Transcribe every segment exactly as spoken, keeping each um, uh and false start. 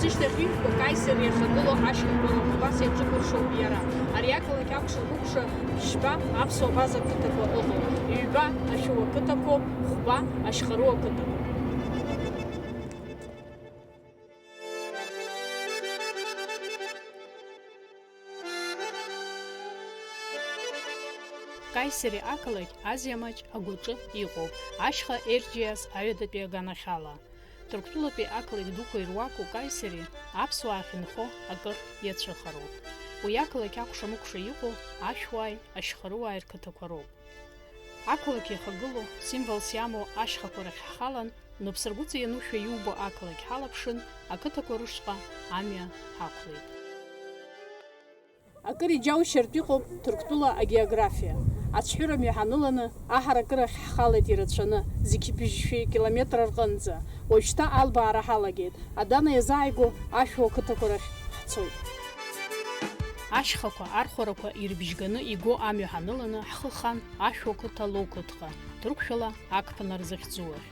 Ашьҭахь ижәбо Каисер иахагылоу ашьхақәа рахь убас иаҿыкәыршоуп иара. Ари ақалақь акәша-мыкәша ԥшьба аԥсуа абаза қыҭақәа ыҟоуп. Ҩба ашәуа қыҭақәоуп, хәба ашьхарыуа қыҭақәоуп. Каисери ақалақь Азиа маҷ агәаҿы иҟоуп, ашьха Ерџьиас аҩадатәи аганахьала. Ҭырқәтәылатәи ақалақь дуқәа ируаку Каисери аԥсуаа ахьынхо акыр иацәыхароуп. Уи ақалақь акәша-мыкәша иҟоу ашәуааи ашьхарыуааи рқыҭақәа роуп. Ақалақь иахагылоу, символс иамоу ашьхақәа рахь ҳхалан, нуԥсыргәыҵа ианушәа иубо ақалақь ҳалаԥшын, ақыҭақәа рышҟа амҩа ҳақәлеит. Акыр иџьаушьартә иҟоуп Ҭырқәтәыла агеографиа. Ацәҳәыра мҩа ҳаныланы, аҳаракырахь ҳхалеит ирацәаны, зқьи быжьшәи километр рҟынӡа. Уажәшьҭа албаара ҳалагеит, Адана иазааигәоу ашәуа қыҭақәа рахь ҳцоит. Ашьхақәа, архәарақәа ирыбжьганы игоу амҩа ҳаныланы, ҳхы хан ашәуа қыҭа Лоу қыҭҟа, ҭырқәшәала Ақԥанар захьӡу ахь.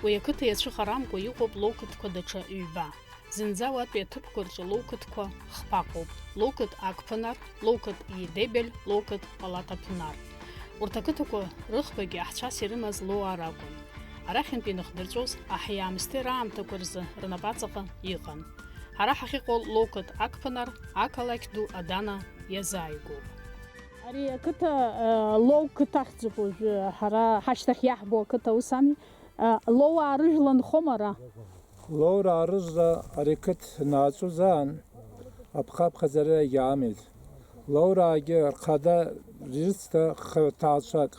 Уи ақыҭа иацәыхарамкәа иҟоуп Лоу қыҭқәа даҽа ҩба. Зынӡа уатәи аҭыԥқәа рҿы Лоу қыҭқәа хԥа ыҟоуп, Лоу қыҭ Ақԥанар, Лоу қыҭ Едебель, Лоу қыҭ Палата Ԥнар. Урҭ ақыҭақәа рыхԥагьы аҳцәас ирымаз Лоуаа ракәын. Арахьынтәи инахдырҵәоз аҳи-аамсҭеи раамҭақәа рзы рнапаҵаҟа иҟан. Ҳара ҳахьыҟоу Лоу қыҭ Ақԥанар, ақалақь ду Адана иазааигәоуп. Ари ақыҭа, э, Лоу қыҭ ахьӡуп уажәы, ҳара ҳашьҭахь иаҳбо ақыҭа, ус ами? Э, Лоуаа рыжәла нхома ара? Лоураа рыжра ари қыҭ нааҵәозаан, аԥхаԥхаӡара иагьаамеит. Лоураагьы рхада рҩысҭа хҭаацәак.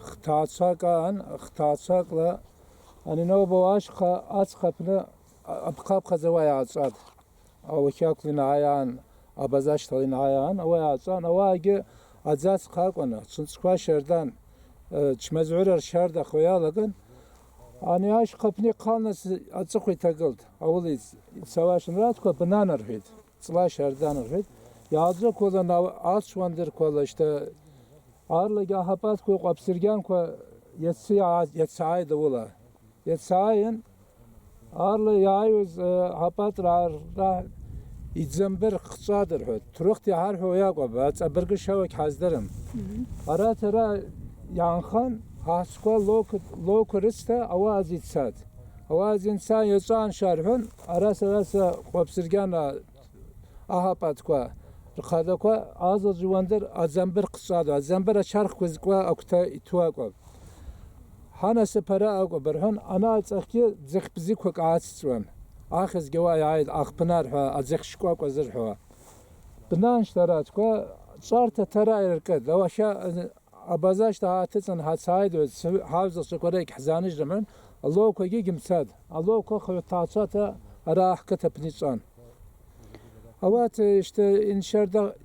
Хҭаацәак аан, хҭаацәакла ани Нобо ашьха аҵх аԥны аԥхаԥхаӡа уа иааҵәад. Аухьақәлан иааиаан, абазашьҭалан иааиаан, ауаа ааҵәан, ауаагьы аӡы ацха акәын, ацәынҵқәа шьардан, э, чмазаҩыра ршьардахо иалаган, ани ашьхаԥны ихалан аҵыхәа иҭагылт, аула иц-, ицауа шьынратәқәа бнан рҳәеит, ҵла шьардан рҳәеит, иааӡақәлан ау-, ацә уандырқәала шьҭа, аарлагьы аҳапатқәа, иҟәаԥсыргьанқәа иацы иаа-, иацааит аула. Иацааин, аарла иааиуаз, э, ҳапатраа рра иӡамбыр хҵәада рҳәоит. Ҭоурыхтә иҳарҳәо уи акәым, аҵабыргышьа уагь ҳаздырам. Мгм. Арҭ ара иаанхан, ҳаҳцқәа лоуқәа, лоуқәа рыцҭа ауаа зиццат. Ауаа зынцан иаҵәаанша рҳәон, ара сара са Ҟәаԥсыргьана аҳапатқәа рхадақәа азаҵә иуандыр аӡамбыр хҵәада, аӡамбыр ачархқәа зкуа агәҭа иҭәу акәым. Ҳанасыԥ ара акәым, рҳәон, ана аҵахгьы ӡыхь бзиқәак аацҵуан. Ахьызгьы уа иааит, Ахԥынар ҳәа аӡыхь шкәакәа зырҳәауа. Бнаншьҭаратәқәа ҵәарҭа ҭара иркыд, ауашьа абазашьҭа ҳааҭыҵын ҳацааит, ҳауӡахцәақәа регь ҳзааныжьрым ҳәан, алоуқәагьы гьымцад, алоуқәа хҩа ҭаацәаҭа ара ҳқыҭа аԥны иҵәан. Ауат, ишьҭа иншьарда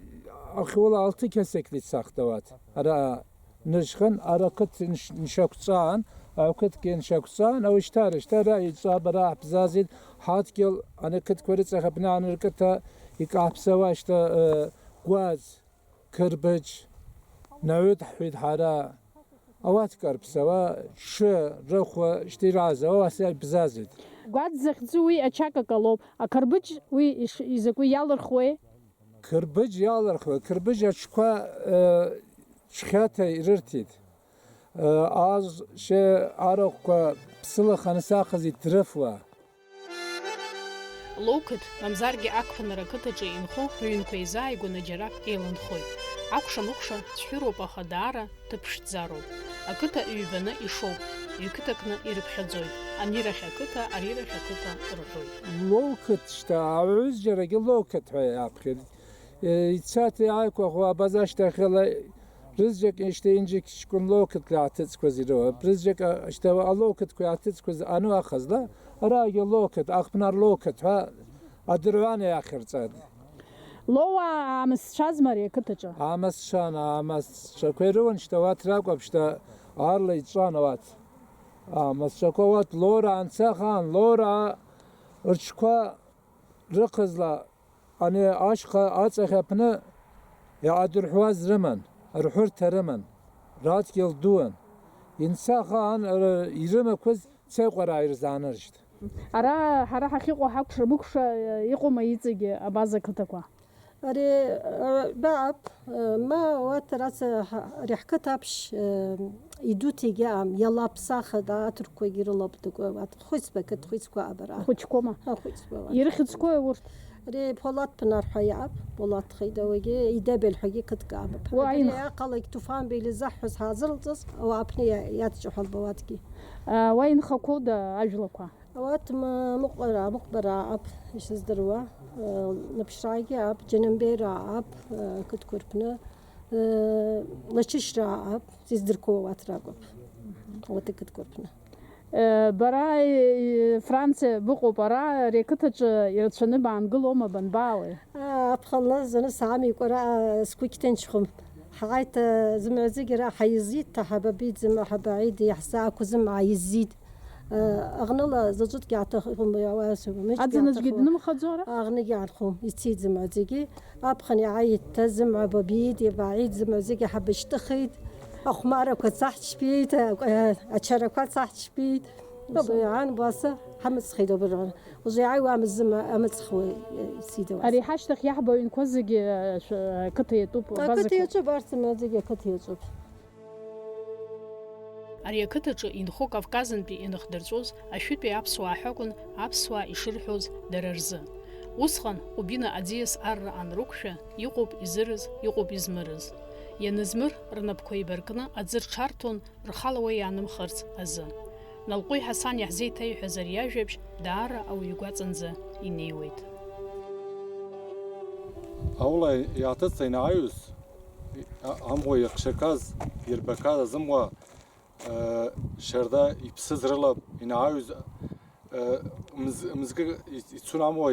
ахьула алты кьасекли цахт ауат. Ара ныршьхан, ара қыҭ нш-, ншьақәҵан, ақыҭгьы ншьақәҵан, ауи шьҭа, шьҭа ара иҵәа бара ҳбзазит, ҳадгьыл, ани қыҭқәа рыҵахь абна аныркыҭа, икаҳԥсауа шьҭа, э, гәаӡ, қырбыџь, наҩыдҳәеит ҳара, ауат карԥсауа, шы, рыхәа, шьҭа иразауа, аса ибзазит. Гәаӡ захьӡу уи ачакакалоуп, ақырбыџь уи иш-, изакәи иалырхуеи? Қырбыџь иалырхуеит, қырбыџь аҽқәа, э, ҽхьаҭа ирырҭеит. Э, аз ше арахәқәа ԥсылаханы сахазит дрыфуа. Лоуқыҭ, мамзаргьы ақәԥанара ақыҭаҿы инхо рыҩнқәа еизааигәаны џьарак еиланхоит. Акәша-мыкәша цәҳәыроуп, аха даара ҭыԥ ԥшӡароуп. Ақыҭа ҩбаны ишоуп, ҩқыҭакны ирыԥхьаӡоит, анирахь ақыҭа, арирахь ақыҭа рҳәоит. Лоуқыҭ шьҭа, аҩызџьарагьы Лоуқыҭ ҳәа иаԥхьеит. Е, ицаҭа иааиқәахо абаза шьҭахьала рызџьак ишьҭа инџьык ҷкәын Лоуқыҭ иааҭыҵқәаз ирыуа, рызџьак, а, шьҭа алоуқыҭқәа иааҭыҵқәаз ану ахазла, араагьы Лоуқыҭ, Ахԥнар Лоуқыҭ ҳәа адырҩан иахьырҵан. Лоуаа аамысцәазма ари ақыҭаҿы? Аамысцәан, аамысцәақәа ирыуан шьҭа уаҭ ракәым, шьҭа аарла иҵәан уаҭ. Аамысцәақәа уаҭ Лоураа анцахаан, Лоураа рҽқәа рыхызла, ани ашьха аҵахь аԥны иаадырҳәуаз рыман, рҳәырҭа рыман, радгьыл дуан. Инцахаан р-, ирымақәаз цеҟәараа ирзааныршьт. Ара ҳара ҳахьыҟоу ҳакәша-мыкәша, э, иҟоума иҵегьы абаза қыҭақәа? Ари, э, баап, э, ма уаҭараца ҳа-, ари ҳқыҭа аԥшь, э, идуҭ егьаам, иалаԥсахат, аҭырқәагьы рылоуп дакәы, уаҭ-, хәыцба қыҭ, хәыцқәа абара. Хәыҷқәоума? Ҳа, хәыцба уаҭ. Ирыхьӡқәои урҭ? Ари Полат Пынар ҳәа иаап, Полат Хеидауагьы, Идебель ҳәагьы қыҭк аабап. Уа Абри аинх- Ақалақь Туфан Беиль изаҳҳәаз ҳаазырҵаз, ауааԥны иа-, иадҷаҳәалба уаҭгьы. А, уа инхақәоуда ажәлақәа? Ауат м-, мыҟәара, мыҟәбара аап ишыздыруа, э, Наԥшраагьы аап, Џьанымбеира аап, э, қыҭқәа рпны, э, Лачышьра аап, сыздырқәоу ауат ракәып. Ауат ақыҭқәа рпны. Э, бара, э, Франциа быҟоуп, ара ари ақыҭаҿы ирацәаны баангылома, банбаауеи? Аԥхынла зны саамеикәа, ара сгәы иҭынчхом. Ҳааит, э, зымҩаӡагьы ара ҳаизит, ҳабабит зымҩа, ҳабаид, иаҳзаақәа зымҩа ааизит. Э, аӷныла заҵәыкгьы ааҭахым, ауаа сымҩаҿгьы Аӡынызгьы ааҭахуа. Днымхаӡо ара? Аӷныгьы аанхом, ицеит зымҩаӡагьы. Аԥхын иааит, зымҩа бабит, иабааит, зымҩаӡагьы ҳабышьҭыхит. Ахәмарақәа цаҳчпеит, а-, ачарақәа цаҳчпеит. Убри аан, баса, ҳамыцхеит убри аан. Узеиааиуамызт зымҩа амыцхуа, э, сидауаз. Ари ҳашьҭахь иаҳбо аҩнқәа зегьы, э, шә-, э, қыҭа иатәуп, Ақыҭа абазақәа. Иаҿуп, арҭ зымҩа зегьы ақыҭа иаҿуп. Ари ақыҭаҿы инхо Кавказынтәи ианыхдырҵәоз ашәытәи аԥсуаа ҳәа акәын аԥсуаа ишырҳәоз дара рзы. Усҟан Ҟәбина аӡиас арра анрықәшәа, иҟоуп изырыз, иҟоуп измырыз. Ианызмыр, рнапқәа еибаркны аӡы рҽарҭон, рхала уа иаанымхарц азы. Налҟәи Ҳасан иаҳзеиҭеиҳәаз ари ажәабжь даара ауаҩы игәаҵанӡа инеиуеит. Аула иааҭыҵны ианааҩыз, а-, амӷәа иахшьақәаз, ирбақәаз азымгәа, э, шьарда иԥсыз рыла ианааҩыз, э, мз-, мзкы ицун амуа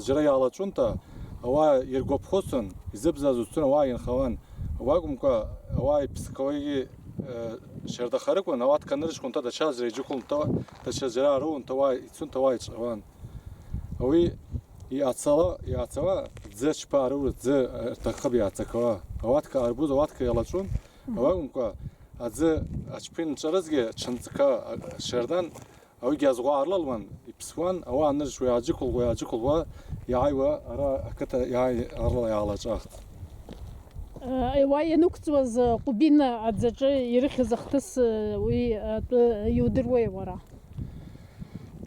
Џьара иаалаҵәунта, ауаа иргәаԥхозтәын, изыбзазоз цон, ауаа инхауан. Уа акәымкәа, ауаа иԥсқауагьы, э, шьардахарыкәын, ауатка аныршьхәынҭа, даҽа ӡра иџьықәлнҭа, даҽа ӡра аарыунҭа, уа ицунҭа, уа иҿҟьауан. Уи иацала, иацала, ӡы ачԥа ару, ӡы, э, рҭаххыб иацақауа. Ауатка арбуз, ауатка иалаҵәун, уа акәымкәа, аӡы ачԥа инҿарызгьы, ҽынҵка, э, шьардан, Ауигьы азӷәа аарлалуан, иԥсуан, ауаа аныршьуа иааџьықәылӷәӷәа, иааџьықәылӷәӷәа, иааиуа ара ақыҭа иааи-, арла иаалаҿахт. Уа ианықәҵуаз, Ҟәбина аӡаҿы ирыхьыз ахҭыс, уи атәы иудыруеи уара?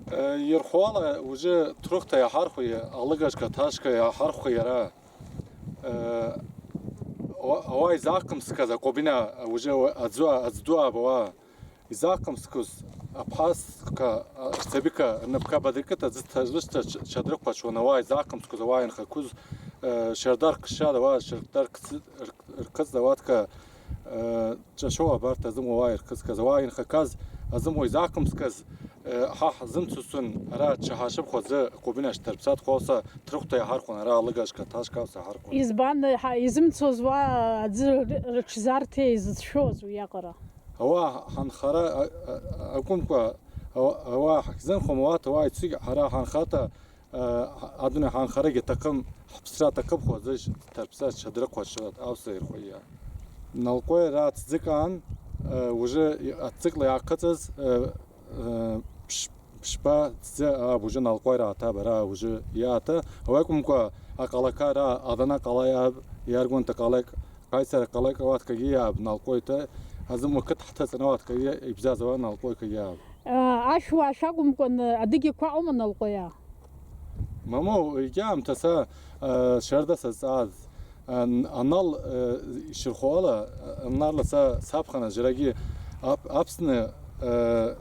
Ирхәала, уже Ҭәрыхәҭа иаҳархәеи, Алыгажка Ҭашка иаҳархәеи иара. Ауаа изаахымсказ Ҟәбина, уже аӡәы, аӡә ду аабауа. Изаахымскыз аԥҳасқәа, а, рцәабиқәа рнапқәа бадыркыт аӡы ҭарышьҭра ҽ-, ҽадрыхәаҽуан, ауаа изаахымскыз, ауаа инхақәыз, э, шьарда ркшар, ауаа шьарда ркцы-, рк-, ркыҵ ауатка, э, ҿашоу абарҭ азымуа ауаа иркысказ, ауаа инхақәаз азымуа изаахымсказ, э, ҳа ҳзымцуцун, ара ҽа ҳашыԥхәа аӡы Ҟәбина шьҭарԥсатәхәа ауса Ҭрыхәҭа иаҳархәон, ара Алыгажка Ҭашка ауса иаҳархәон. Избан, ҳа-, изымцоз уа аӡы ры-, рыҽзарҭеи изыцәшәоз уиаҟара? Ауаа ҳанхара, а, а, акәымкәа, ауа-, ауаа ҳахьзынхом, уаҭ ауаа ицәгьа ҳара ҳанхарҭа, а, адунеи ҳанхарагьы аҭахым, ҳԥсра аҭахымхо аӡы ҭарԥса ҽадрыхәаҽуеит, ауса ирхәиа. Налҟәеи ара ҭӡыкаан, а, уже и-, аҭӡыкла иаахыҵыз, а, а, ԥш-, ԥшьба ҭӡы, а, уже Налҟәеи рааҭа, бара уже иааҭа, уи акәымкәа, аҟалақара, адана ҟала иааб, иаргәанҭа ҟалеик, Ҟаисара ҟалеик ауаткагьы иааб, Налҟәеиҭа, азымуа қыҭ ҳҭыҵын ауаткагьы ибзазауа Налҟәеикагьы иааб. Ашәуа ашәакәымкәан, адыгьақәа аума Налҟәеиа? Мамоу, егьаамҭа са, а, шьарда сазҵааз, ан-, анал, а, ишырхо ала, а, анарла са саԥхана, џьарагьы ап-, Аԥсны, а,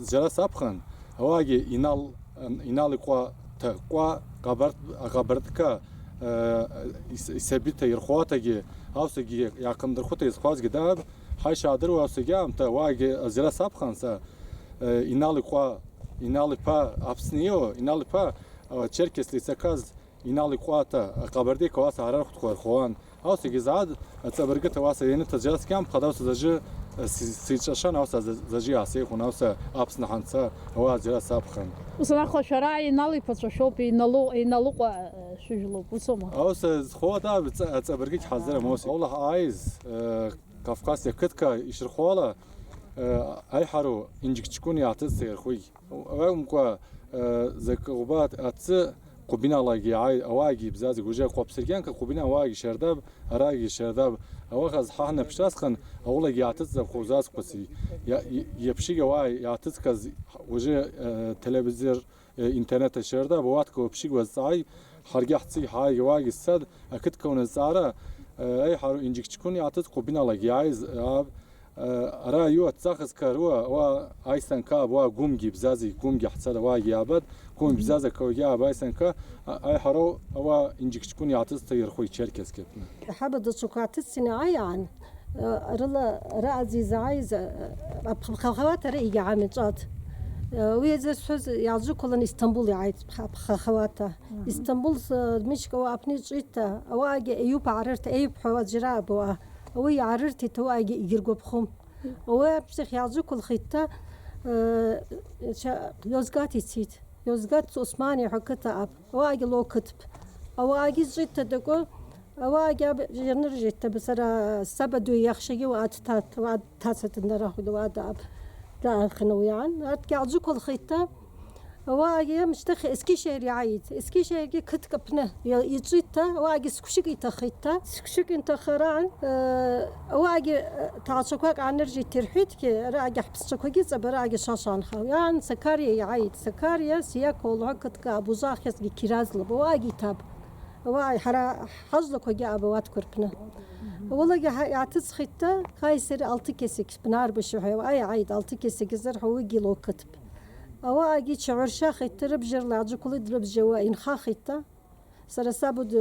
џьара саԥхан, ауаагьы инал, ан-, инал иҟәа, ҭа-, ҟәа, ҟабарт-, аҟабардка, а, ис-, исабиҭа ирхуаҭагьы, аусагьы иахындырхәыҭа изхуазгьы дааб, ҳаишьа аадыруа аусагьы аамҭа, уаагьы џьара саԥхан са, а, инал иҟәа, инал иԥа Аԥсны иоу, инал иԥа, а, Черкес лицаказ, Инал иҟәаҭа, аҟабардеиқәа уаса ҳара рхәҭқәа рхуан. Аус егьызааз, аҵабыргыҭа уаса ианыҭаӡәаскьам, ԥхадауса заџы, э, си-, сиҿашан, ауса за-, заџы иаасеихәон, ауса Аԥсны ҳанца, ауаа џьара саԥхан. Ус анакәха, шәара Инал иԥацәа шәоуп, Иналу-, Иналыҟәа, э, шәыжәлоуп, усоума? Ауса зхоу ада аҵа-, аҵабыргыҭ ҳаздырам, ус. Аула ҳааиз, э, Кавказ иақыҭка ишырхоу ала, э, аиҳару Инџьик-ҷкәын иааҭыҵ саирхәигь. Уи акәымкәа, Закы ӷәбаат ацы ҟәыбиналагьы иааи, ауаагьы ибзазгь, уже Хәаԥсыргьанка ҟәыбина ауаагьы шьардаб, араагьы шьардаб, ауаха зҳаҳны ԥшасхан, аулагьы иааҭыҵзар хәузазқәаци, иа-, и-, иаԥшьыгь ауаа иааҭыҵхаз, уже, э, телевизор, э, интернет ашьардаб, ауатка уаԥшьыгь уазҵааи, ҳаргьы ҳци ҳааигь ауаагьы ссад, ақыҭқәа уназҵаара, э, аиҳару Инџьык-ҷкәын иааҭыҵ ҟәыбиналагьы иааиз, ааб, Ара иуа ҵахызкаруа, уа аисанка, уа гәымгьы бзази, гәымгьы ҳцада, уа иабад, гәым бзаза каугьы аба аисанка, аиҳароу, уа Инџьык-ҷкәын иаҭысҭа ирхәы ичерқьазгьы. Ҳаба даҽақәа аҭыҵны аиаан, рыла раадзизааиз, аԥхахауаҭ ара игьаамеҵәат. Уи зысҳәоз иаалжықәлан Истамбул иааит, ԥхахауаҭа. Истамбул, мышьк ауа аԥны иҿиҭта, ауаагьы еиуп аарырҭ, еиуп ҳәа аӡәыр аабауа. Уи иаарырҭеит, ауаагьы егьыргәаԥхом. Уи аԥшьҭахь иаалзықәылхит, э, ша-, Иозгат ицит. Иозгат Османи ҳәа қыҭа ап. Ауаагьы лоу қыҭп. Ауаагьы зҿиҭта дакәы, ауаагьы аб-, ианыржьит, сара сабаду иахшагьы уа дҭат-, уа дҭацат днарахәит, уа даап. Даахын уи аан. Арҭгьы аалзықәылхит, Ауаагьы амышьҭахь Ескишеир иааит. Ескишеиргьы қыҭк аԥны иа-, иҿиҭта, ауаагьы сқәшьык иҭахеит, ҭа. Сқәшьык инҭахараан, э, ауаагьы, э, ҭаацәақәак ааныржьит ирҳәеитгьы, араагьы ҳԥсцәақәагьы ҵабараагьы шаша анхауан. Сакариа иааит. Сакариа, Сиақәа, Олҳа қыҭк абузахьазгьы Қьираз лаб. Ауаагьы иҭаб. Ауаа, ҳара ҳажәлақәагьы абауаҭқәа рпны. Ауалагьы ҳа-, иааҭыҵхеит, ҭа, Каисери алты кесек, бнарбашьа ҳәа, ауаа иааит, алты кесек изырҳәо уигьы лоу қыҭп. Ауаагьы чаҳәыршьахеит, рыбжьарла аӡәыкәлеит, рыбжьауа инхахеит, та. Сара саб уд-,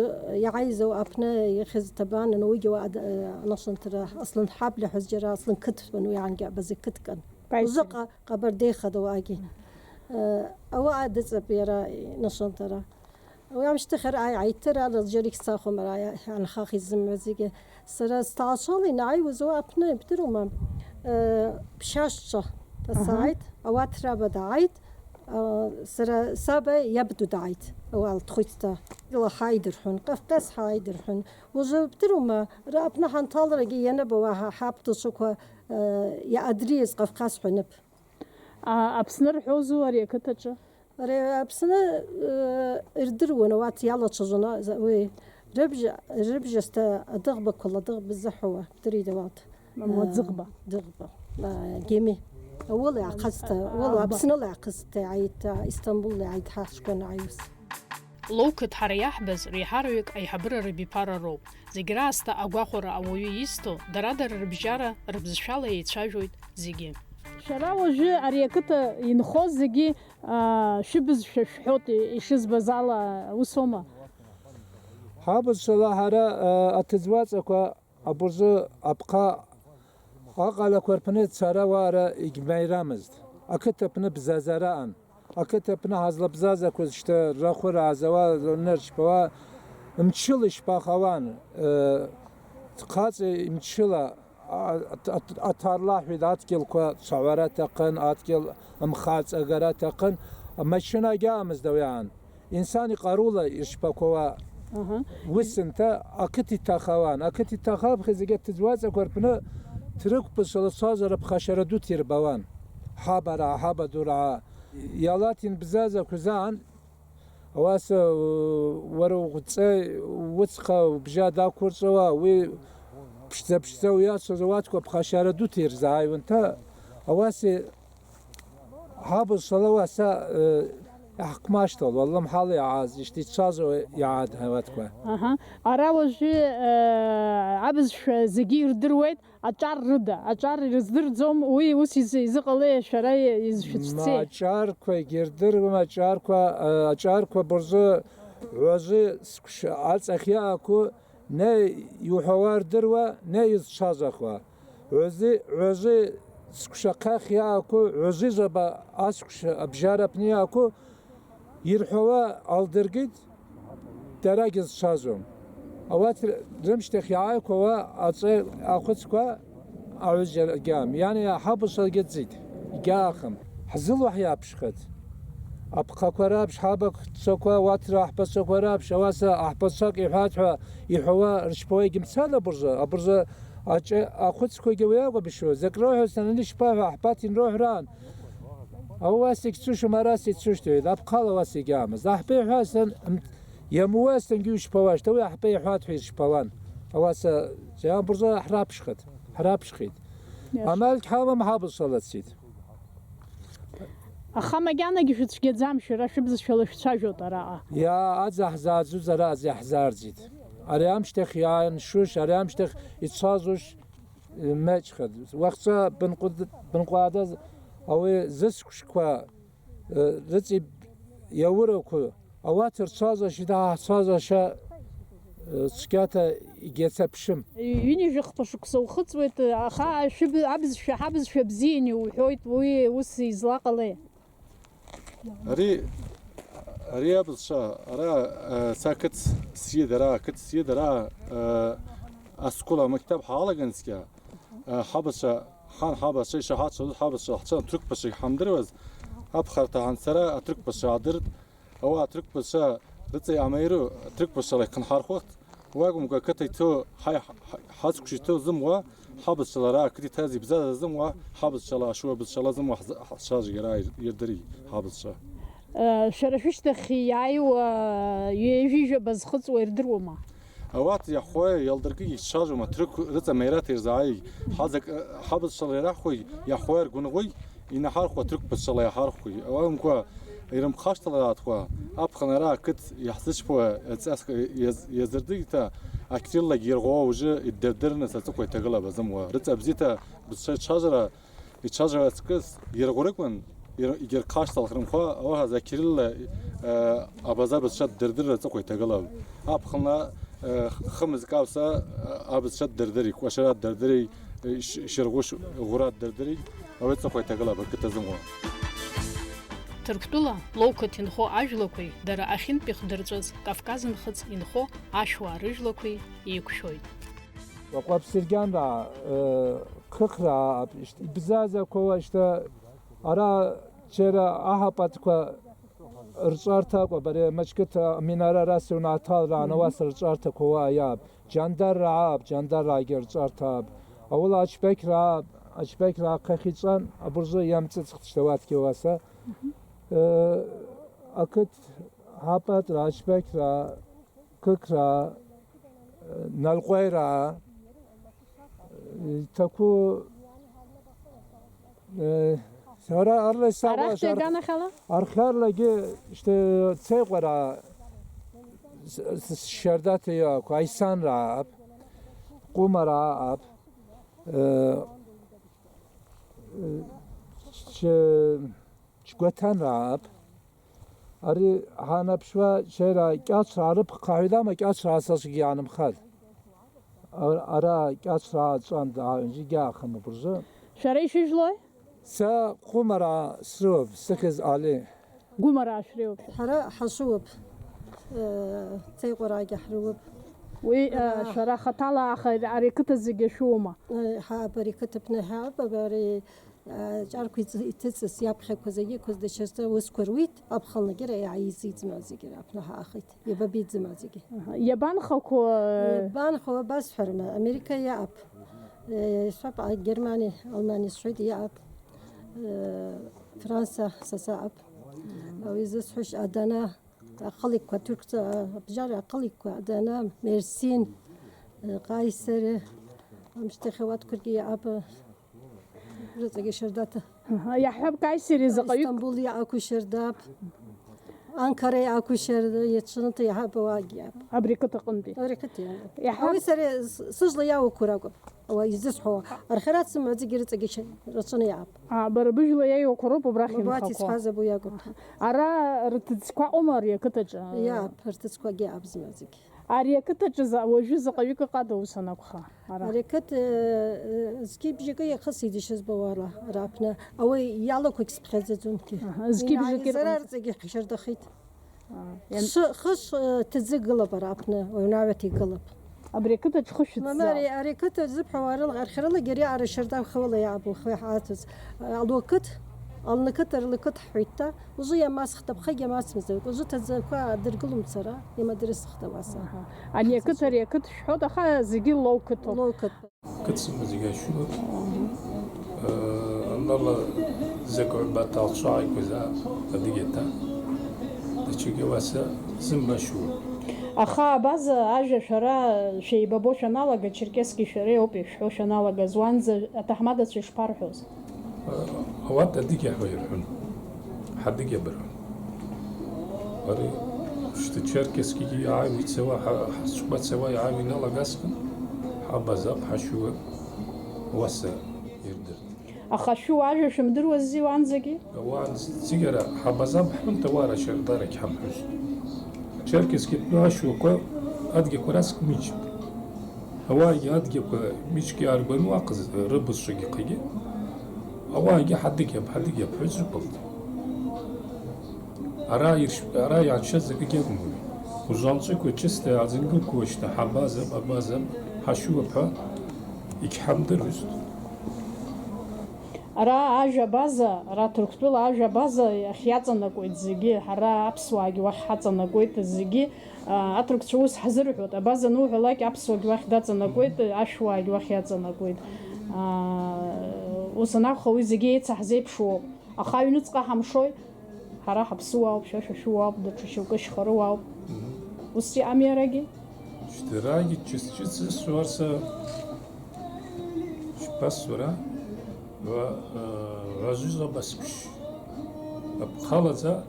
иааиз ауа аԥны ихьыз ҭабанын, уигьы уа ад-, анашанҭара Аслан Ҳабла ҳәа џьара Аслан қыҭтәын, уи аангьы абаза қыҭкан. Узы ҟа-, ҟабардеихада уаагьы. Э, ауаа дыҵап иара инашанҭара. Уи амшьҭахь ара аи-, аиҭыр ала џьаргь сцахуам, ара аи-, анхах изымҩа зегьы. Сара сҭаацәала инааиуаз уа аԥны, ибдыруама, э, Ԥшьашҿа дасааит, ауаҭраба дааит, а, сара саба иабду дааит, ауал дхәыцта. Ила ҳаидырҳәон, Кавказ ҳаидырҳәон. Уажәы, ибдыруама, ара аԥны ҳанҭаларагьы ианаба уа ҳа-, ҳаԥҭацәақәа, э, иаадриз Кавказ ҳәа ныԥ. А, Аԥсны рҳәозу ари ақыҭаҿы? Ари Аԥсны, э, ирдыруан, ауат иалацәажәон, а, за-, уи рыбжьа, рыбжьасҭа адыӷбақәа ладыӷба зыҳәауа, дыридауат. Ма-, ма-, э, ӡыӷба. Ӡыӷба. А, геми. Аула иаахысҭа, аула Аԥсныла иаахысҭа, аит, а, Истамбулла аит ҳаҳшкәан аиус. Лоу қыҭ ҳара иаҳбаз реиҳараҩык аиҳабыра рыбиԥара роуп. Зегь раасҭа агәахәара ауаҩы изҭо, дара-дара рыбжьара, рыбзшәала еицәажәоит зегьы. Шәара уажәы ари ақыҭа инхо зегьы, аа, шәыбызшәа шәҳәоит, ишызбаз ала, усоума? Ҳабызшәала ҳара, аа, аҭыӡуаҵақәа абыржәы аԥҟа аҟалақәа рпны цара уаара егьмаирамызт. Ақыҭа аԥны бзазараан. Ақыҭа аԥны ҳазлабзазақәаз шьҭа рахәыраазауа, рныршьпауа, мчыла ишԥахауан, э, хаҵа мчыла, а-, а-, а-, аҭарлаҳәит, адгьылқәа цәаҳәара аҭахын, адгьыл мхаҵагара аҭахын, амашьынагьы аамызт ауаан. Инсан иҟарула ишԥақәауа, Аҳа. Ус нҭа ақыҭа иҭахауан. Ақыҭа иҭахаԥхьа зегьы аҭыӡуаҵақәа рпны ҭрықәԥышла цозар аԥхашьара дуҭ ирбауан. Ҳабараа, ҳабадураа, Иалаҭин бзазақәа заан, ауаса, уара уҟәҵа, уцха, убжьа дақәырҵауа, уи ԥшӡа-ԥшӡа уиацәаз ауаткәа ԥхашьара дуҭ ирзааиуан, ҭа, ауаса, ҳабызшала уаса, э, иаҳхмашҭуа, уаллымҳала иааз, ишьҭицәазуа иаадҳауаткәа. Аҳа. Ара уажәы, э, абызшәа зегьы ирдыруеит. Аҿар рыда, аҿар ирыздырӡом, уи ус изы-, изыҟалеи шәара изшәыцәцеи? Ма аҿарқәа егьырдыруам, аҿарқәа, а, аҿарқәа бырзы ҩажәи сқәшәа аҵахь иаақәу, не иуҳәауа рдыруа, не изҽазахуа. Ҩажәи, ҩажәи сқәшәа хыхь иаақәу, ҩажәи жәаба асқәшәа абжьараԥны иаақәу, Ирҳәауа алдыргеит, дарагьы зҽазом. Ауат р-, рымшьҭахь иааиқәауа аҵәа ахәыцқәа аҩызарагьы ам. Иани аҳабацәагьы ӡит, егьаахым. Ҳзылуа ҳиаԥшхыц. Аԥхақәа раԥш, ҳабацәақәа, уаҭра аҳбацәақәа раԥш, ауаса аҳбацәак иҳәат ҳәа иҳәауа ршьпауа егьымцан абыржы, абыржы аҿы ахәыцқәагьы уи акәым ишәо. Закә роҳәо сананы ишԥаҳәа, аҳбаҭ инроҳәраан. Ауасагь цәышым, арасагь цәышт, иҳәеит, аԥхала уасагь аамызт. Аҳәпеи ҳәа сан, м, иамуа сангьы ушԥауашт, уи аҳәпеи ҳәа ҳәа ишԥауан. Ауаса, џьа абырза ҳраԥшхеит, ҳраԥшхеит. Иаш. Амаль ҳамам ҳабызшәа лацит. Аха макьанагьы шәыцәгьаӡам, шәара шәыбзшәала шәцәажәоит араҟа. Иа, аӡа ҳзааӡоз ара аӡа иаҳзаарӡит. Ари амшьҭахь иааншушь, ари амшьҭахь ицазушь, Меҷхеит. Уахҵәа бынҟәыд-, бынҟәаадаз ауи зысқәшқәа, э, рыҵиб иаурақәа, ауат рцәазашьа, дааҳцәазашьа, э, цәгьаҭа егьацаԥшым. Ҩынҩажәи хԥа шықәса ухыҵуеит, аха шәыб-, абызшәа, ҳабызшәа бзиан иуҳәоит, уи ус излаҟалеи? Ари, ари абызшәа, ара, э, са ақыҭ сиеит, ара ақыҭ сиеит, ара, э, асқәыла амактаб ҳалаган цқьа, э, ҳабацәа, ҳан ҳабацәа ишаҳацәажәоз ҳабацәа ҳцәа аҭырқәбацәагь ҳамдыруаз, аԥхарҭа ҳанцара аҭырқәбацәа аадырт, ауаа аҭырқәбацәа рыҵа иаамаиру аҭырқәбацәала иахьынҳархәахт, уи акәымкәа, ақыҭа иҭоу ҳаи-, ҳа-, ҳацкәшь иҭоу зымуа, ҳабызшәала ара ақыҭа иҭаз ибзаза зымуа, ҳабызшәала, ашыуа бызшәала зымуа ҳзы-, ҳцәажәагьы ара ир-, ирдырит ҳабызшәа. Э, шәара шәышьҭахь иааиуа ҩажәи жәаба зхыҵуа ирдыруама? Ауат иаҳхәа иалдыркы ицәажәома, ҭрықә рыҵа меираҭ ирзааиг, ҳазак, э, ҳабызшәала ираҳхәои, иаҳхәа иргәынӷәои, Инаҳархәа ҭырқәбацәала иаҳархәи, ауамкәа ирымхашҭаларатәқәа, аԥхынра ақыҭ иаҳзычпуа ҵаск иаз-, иазырдыгьҭа, акриллагь ирӷәӷәа ужы иддырдырныс аҵыхәа иҭагылап азымуа. Рыҵа бзиҭа бызшәа ицәажәара, ицәажәара аҵкыс ирӷәрыкәын, ир-, егьырхашҭалх рымхәа, ауаҳаз акрилла, э, абаза бызшәа ддырдырра аҵыхәа иҭагылап. Аԥхынра, э, хымызкавса, э, абызшәа ддырдыри, кәашара ддырдыри, Ш-, шьаргәыш ӷәра дырдырит, ауи аҵыхәа иҭагылап ақыҭа зымуа. Ҭырқәтәыла Лоуқыҭ инхо ажәлақәеи дара ахьынтә ихдырҵәаз Кавказ нхыҵ инхо ашәуаа рыжәлақәеи еиқәшәоит. Уаҟа Аԥсыргьанраа, э, Қыхраа, ишт-, ибзазақәа уашьҭа ара џьара аҳапатқәа рҿарҭа акәым, ари Мачқыҭ аминара рас иунаҭалраан, ауаса рҿарҭақәа уа иаап. Џьандарраа аап, џьандарраагьы рҿарҭа аап. Аула ачбеқьраа аап, ачбеқьраа хыхь иҵәан, абыржәы иамҵыцхт шьҭа уаҭгьы уаса. Э, ақыҭ ҳапатраа, ачбеқьраа, қықраа, э, налҟәеираа, э, иҭаку, э, сара арла исауа Арахь шар-, иганахьала? Архьарлагьы шьҭа цеиҟәараа с-, с-, шьардаҭа иоуақәа, аисанраа аап, ҟәымараа аап, э, э, ч-, чгәаҭанраа аап. Ари ҳанаԥшуа, шәара кьацраа рыԥххаҳәеит, ама кьацраа сасгьы иаанымхар. Ара, ара кьацраа ҵәан, зегьы аахым абыржәы. Шәара ишәыжәлои? Са Ҟәымараа срыуп, сыхьӡ Али. Гәымараа шәреиуоуп. Ҳара ҳашыуп, э, Цеиҟәараагьы ҳрыуп. Уи, э, Ара шәара хаҭала, аха ари ақыҭа зегьы шәоума? Э, ҳааб, ари қыҭа ԥны ҳааб, ари Аҷарқәа иҵ-, иҭыҵыз иаԥхьақәа зегьы ықәыз дашьазы аусқәа руит, аԥхынлагьы иааизиӡма зегьы раԥнаҳаахеит, иабабиӡма зегьы. Аҳа, иабанхақәоу, э? Иабанхо, абасҳәарма, Америка иаап, э, исҳәап, а, Германи, Алмани сҳәеит, иаап, э, Франса са саап. Уи зысҳәош Адана, ахыликқәа, ҭырқәца, абжьара ахыликқәа, Адана, Мерсин, э, Ҟаисери, амшьҭахь ауаткәагьы иаап. Рыҵагьы шьардаҭа. Аҳа, иаҳҳәап, Каисери заҟаҩык. Истамбул иаақәу шьардап. Анкара иаақәу шьарда, иаҽаныҭа иаҳабауагьы иаап. Абри ақыҭаҟынтәи. Абри ақыҭа иаап. Иаҳҳәап. Ауи сара с-, сыжәла иаауқәо ракәым. Ауаа изысҳәауа. Архьара сымаӡагьы рыҵагьы шьа-, рацәаны иаап. А, бара быжәла иаиуақәа роуп убрахь инхақәо. Мабаҭ исҳәаз абу иакәым. Аҳа. Ара рҭыӡқәа ыҟоума ари ақыҭаҿы? Иаап, рҭыӡқәагьы иаап зымаӡагьы. Ари ақыҭаҿы за-, уажәы заҟаҩык ыҟада ус анакәха, ара? Ари ақыҭа, э, зқьи бжьакы иахысит ишызбауала, ара аԥны. Ауаҩ иалақәагь сыԥхьаӡаӡом. Аҳа, зқьи бжаки Инаизара рҟынӡа. Рҵагьы ҳшьарда хит. А, иан- Хы-, хыш, э, ҭӡы гылап ара аԥны, уаҩ наҩаҭа игылап. Абри ақыҭаҿ хыш шәыҭӡаам? Мамари, ари ақыҭа зыбҳәауа арыла-, архьарылагьы ари ара шьарда хыла иаабо, хы иаҳаҭыз. Алуа қыҭ, алны қыҭ, арлы қыҭ ҳҳәеит, да? Ужы иамасхт, аԥхагь иамасмызт, ужы ҭаӡақәа адыргылом сара, имадрысхт ауаса. Аҳа. Ани ақыҭ, ари ақыҭ шәҳәоит, аха зегьы Лоу қыҭоуп. Лоу қыҭ. Қыҭ сымоуп, зегьы ашәуп. Э, Ала зегь рбаҭалцәа икәызаап, адыгьа ҭа. Даҽагьы уаса зымбашьуа. Аха абаза ажәа шәара шәеибабо шәаналага, Черкесгьы шәара иоуп ишәҳәо шәаналагаз, уанӡа аҭаҳмадацәа ишԥарҳәоз? Ауат адыгьа ҳәа ирҳәон. Ҳадыгьа бырҳәон. Ари шьҭа Черкесгьы иааиуа ицауа, ҳа-, ҳазқәа цауа иааиуа иналагазгьы, ҳабазап, ҳашьуа уаса ирдырт. Аха шәу ажәа шәымдыруази уанӡагьы? Уаанӡагьы ара ҳабазам ҳҳәон, ауаа рашьа дарагь ҳамҳәозт. Черкесгьы тәны ашәуақәа адгьақәа раск мичп. Ауаагьы адгьақәа мичк иааргон уаҟаз рыбызшәагьы хъагьы. Ауаагьы ҳадыгьап, ҳадыгьап ҳәа зықәылт. Ара ирш-, ара иааччаз акгьы акәым уи. Узанҵәыкәа чысҭа иаазынгылкуашьҭа ҳабазап, абазап, ҳашьуап ҳәа егьҳамдыруазт. Ара ажәа абаза, ара Ҭырқәтәыла ажәа абаза ахь иаҵанакуеит зегьы, ҳара аԥсуаагьы уахь ҳаҵанакуеит зегьы, а, аҭырқәцәа ус ҳзырҳәоит, абаза ануҳәалак аԥсуаагьы уахь даҵанакуеит, ашәуаагьы уахь иаҵанакуеит. А, ус анакәха, уи зегьы еица ҳзеиԥшуоуп. Аха аҩныҵҟа ҳамшои? Ҳара ҳаԥсуаауп, шәа шәашәуаауп, даҽа шьоукы шьхарыуаауп. Ус иҟами арагьы? Шьҭарагьы ҿыц-ҿыц зсуа са шԥасура, ва-, э, вазуз абасԥшь. Аԥхалаӡа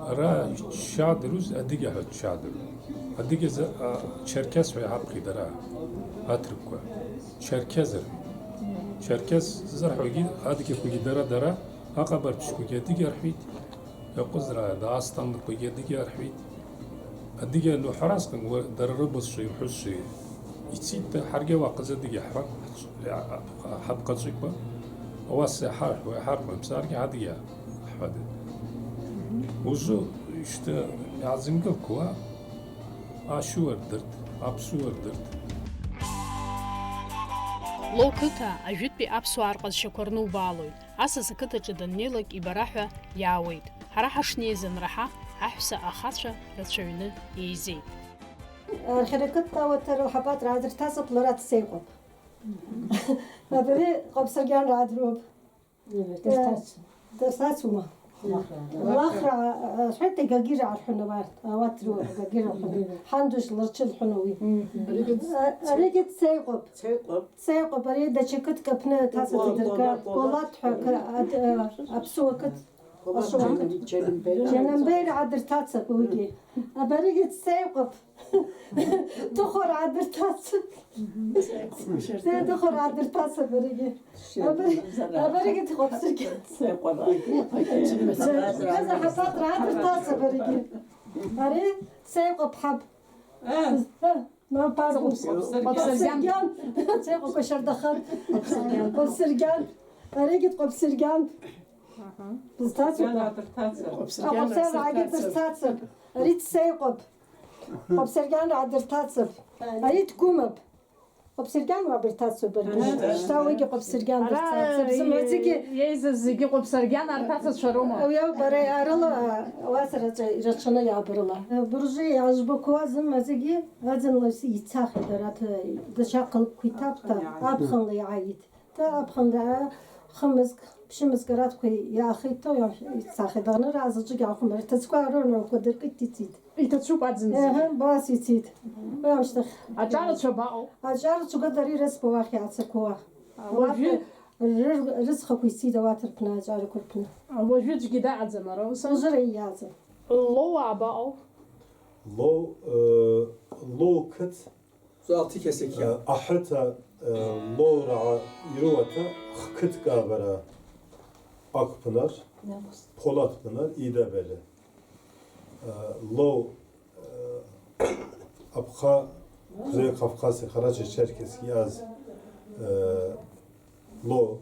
ара шьадыруз адыгьа ҳәа дшьадыру. Адыгьазы, а, черкес ҳәа иҳаԥхьеит ара, аҭырқәа. Черкезыр. Черкес зырҳәогьы адыгьақәагьы дара-дара, аҟабарҭшьқәагьы адыгьа рҳәеит, иаҟәызраа, даастанлақәагьы адыгьа рҳәеит. Адыгьа аныҳәа разҟын, уа, дара рыбызшәа ирҳәозшәа ицит, ҳаргьы уаҟаз адыгьа ҳҳәап, ҳаԥхаҵәиқәа, ауаса иҳарҳәо, иҳарҳәо, мцаргьы адыгьа ҳҳәада. Узу, ишьҭа, иаазымгылкуа, ашьуа рдырт, аԥсуа рдырт. Лоу қыҭа ажәытәтәи аԥсуаа рҟазшьақәа рнубаалоит. Асас ақыҭаҿы даннеилак ибара ҳәа иаауеит. Ҳара ҳашнеиз анраҳа, аҳәса ахацәа рацәаҩны еизеит. Архьарақыҭтә ауаҭәара лҳапатраа дырҭасып, лара дсеиҟәап. Абри Ҟаԥсыргьанраа дроуп. Дырҭацу. Дырҭацума? Лахра. Лахра, а, сҳәеит, Гагира арҳәон абарҭ, ауаҭ дроуп, Гагира арҳәон. Ҳандуш лырчылҳәон уи. А, аригьы дсеиҟәап. Дсеиҟәап. Сеиҟәап, ари даҽа қыҭк аҟны ҭацаӡа дыргар, Кәалаҭ ҳәа ақы-, аҭ-, а, аԥсуа қыҭ. Џьанамбеи. Џьанамбеи аадырҭацап уигьы. Абаригьы дсеиҟәап. Дыхәараа дырҭацап. Дыхәараа дырҭацап абаригьы. Абари-, абаригьы дыхәаԥсыргьы. Сеиҟәара. Ҳаза ҳаҭаҭра аадырҭацап абаригьы. Ари сеиҟәап ҳаб. Ма, пардон. Ҟаԥсыргьан. Ҟаԥсыргьан. Ҟаԥсыргьан. Аригьы дҟаԥсыргьан. Аҳа. Дызҭацоуп. Ҟаԥсыргьан, ааигьы дырҭацап. Ари дсеиҟәап. Ҟаԥсыргьан аадырҭацап. Ари дгәымап. Ҟаԥсыргьан уа бырҭацоуп баргьы. Аҳа. Шьҭа уигьы Ҟаԥсыргьан дырҭацап. Зымаӡагьы еизаз зегьы Ҟаԥсыргьан арҭацацәа роума? Уи ауп, бара арыла, уа сара ҵәа-, ирацәаны иаабарыла. Абыржәы иаажәбақәоу зымаӡагьы аӡынла ицахит, арҭ даҽа хылԥқәа иҭакәта, аԥхынла иааит. Та аԥхынра хымызк, ԥшьымызк аратәқәа иаахеит, ицахит. Аныра азаҵәык иаахәмарит. Аҭыӡқәа аарырны акәадыркит, ицит. Иҭацәуп аӡынӡа. Еҳе, абас ицит. Уи амшьҭахь. Аҿарацәа абаҟоу? Аҿарацәа гәадари рыӡбо уахь иаацақәоуа. Уажәы? Рыр-, рыцхақәа ицит ауаҭарԥны, аҿарақәа рԥны. Уажәыҵәгьы даҟаӡам ара, ус? Уажәыра иаӡам. Лоу абаҟоу? Лоу, э, Лоу қыҭ. Суал тихесекиа. Э, аҳыҭа, э, Лоураа ирыуаҭа хқыҭк абара ақәԥнар, Ԥолаҭ ԥнар идабеле. Э, Лоу, э, Абха, Кузеи Кавкази, Ҟарача-Черкески иаз, э, Лоу,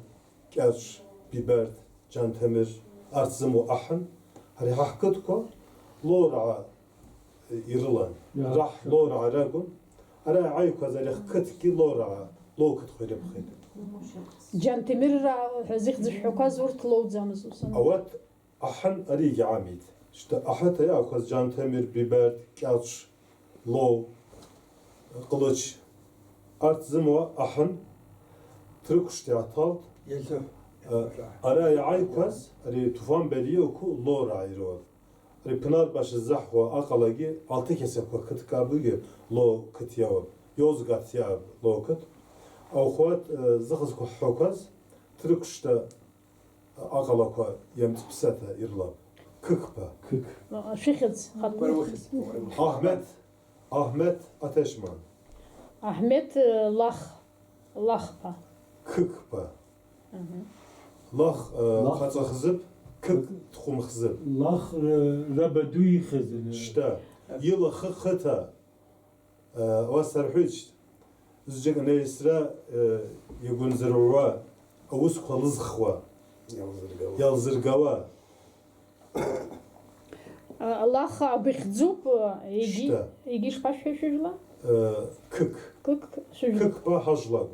Кьаҿ, Бибарҭ, Џьанҭемыр, арҭ зымоу аҳын, ари ҳа ҳқыҭқәа Лоураа ирылан. Иа, раҳ шәа- Лоураа ракәын. Ара иааиқәаз ари ҳқыҭгьы Лоураа, Лоу қыҭқәа ирыԥхеит. Џьанҭемырраа ҳәа зыхьӡ шәҳәақәаз урҭ Лоуӡамызт, ус ан- Ауат аҳын аригьы амит. Шьҭа аҳыҭа иаақәаз Џьанҭемыр, Бибарҭ, Кьаҿ, Лоу, Ҟлыч, арҭ зымоу аҳын, ҭрықәшҭ иаҭалт. Иалло. Ара иааиқәаз, ари Туфан Бериа уқәу Лора ируак. Ари Ԥынарбаш ззаҳуа аҟалагьы, алҭықьасақәа қыҭкабугьы Ло қыҭ иауп. Иозгат иааб Ло қыҭ. Аухуат, э, зыхызқәа ҳҳәақәаз, Ҭрықәшҭа аҟалақәа иамҵԥсаҭа ирлап. Қықба. Қык. Шәыхьӡ хатәы. Уара ухьӡ. Аҳмеҭ, Аҳмеҭ Аҭешман. Аҳмеҭ, э, Лах, Лахба. Қықба. Мгм. Лах, э, Лах. Хаҵа хзып, Қык Қык. Тхәым хзып. Лах, э, рабаду ихьӡын. Шьҭа, илахы хыҭа, э, уа сарҳәит шьҭ. Зџьык анаҩсра, э, иагәынзырҩуа, аусқәа лызхуа. Иалзыргауа. Иалзыргауа. А, Лаха абыхьӡуп, егьи, Шьҭа. Егьи ишԥашәҳәеи шәыжәла? Э, Қык. Қык шәыжәла. Қыкба ҳажәлак.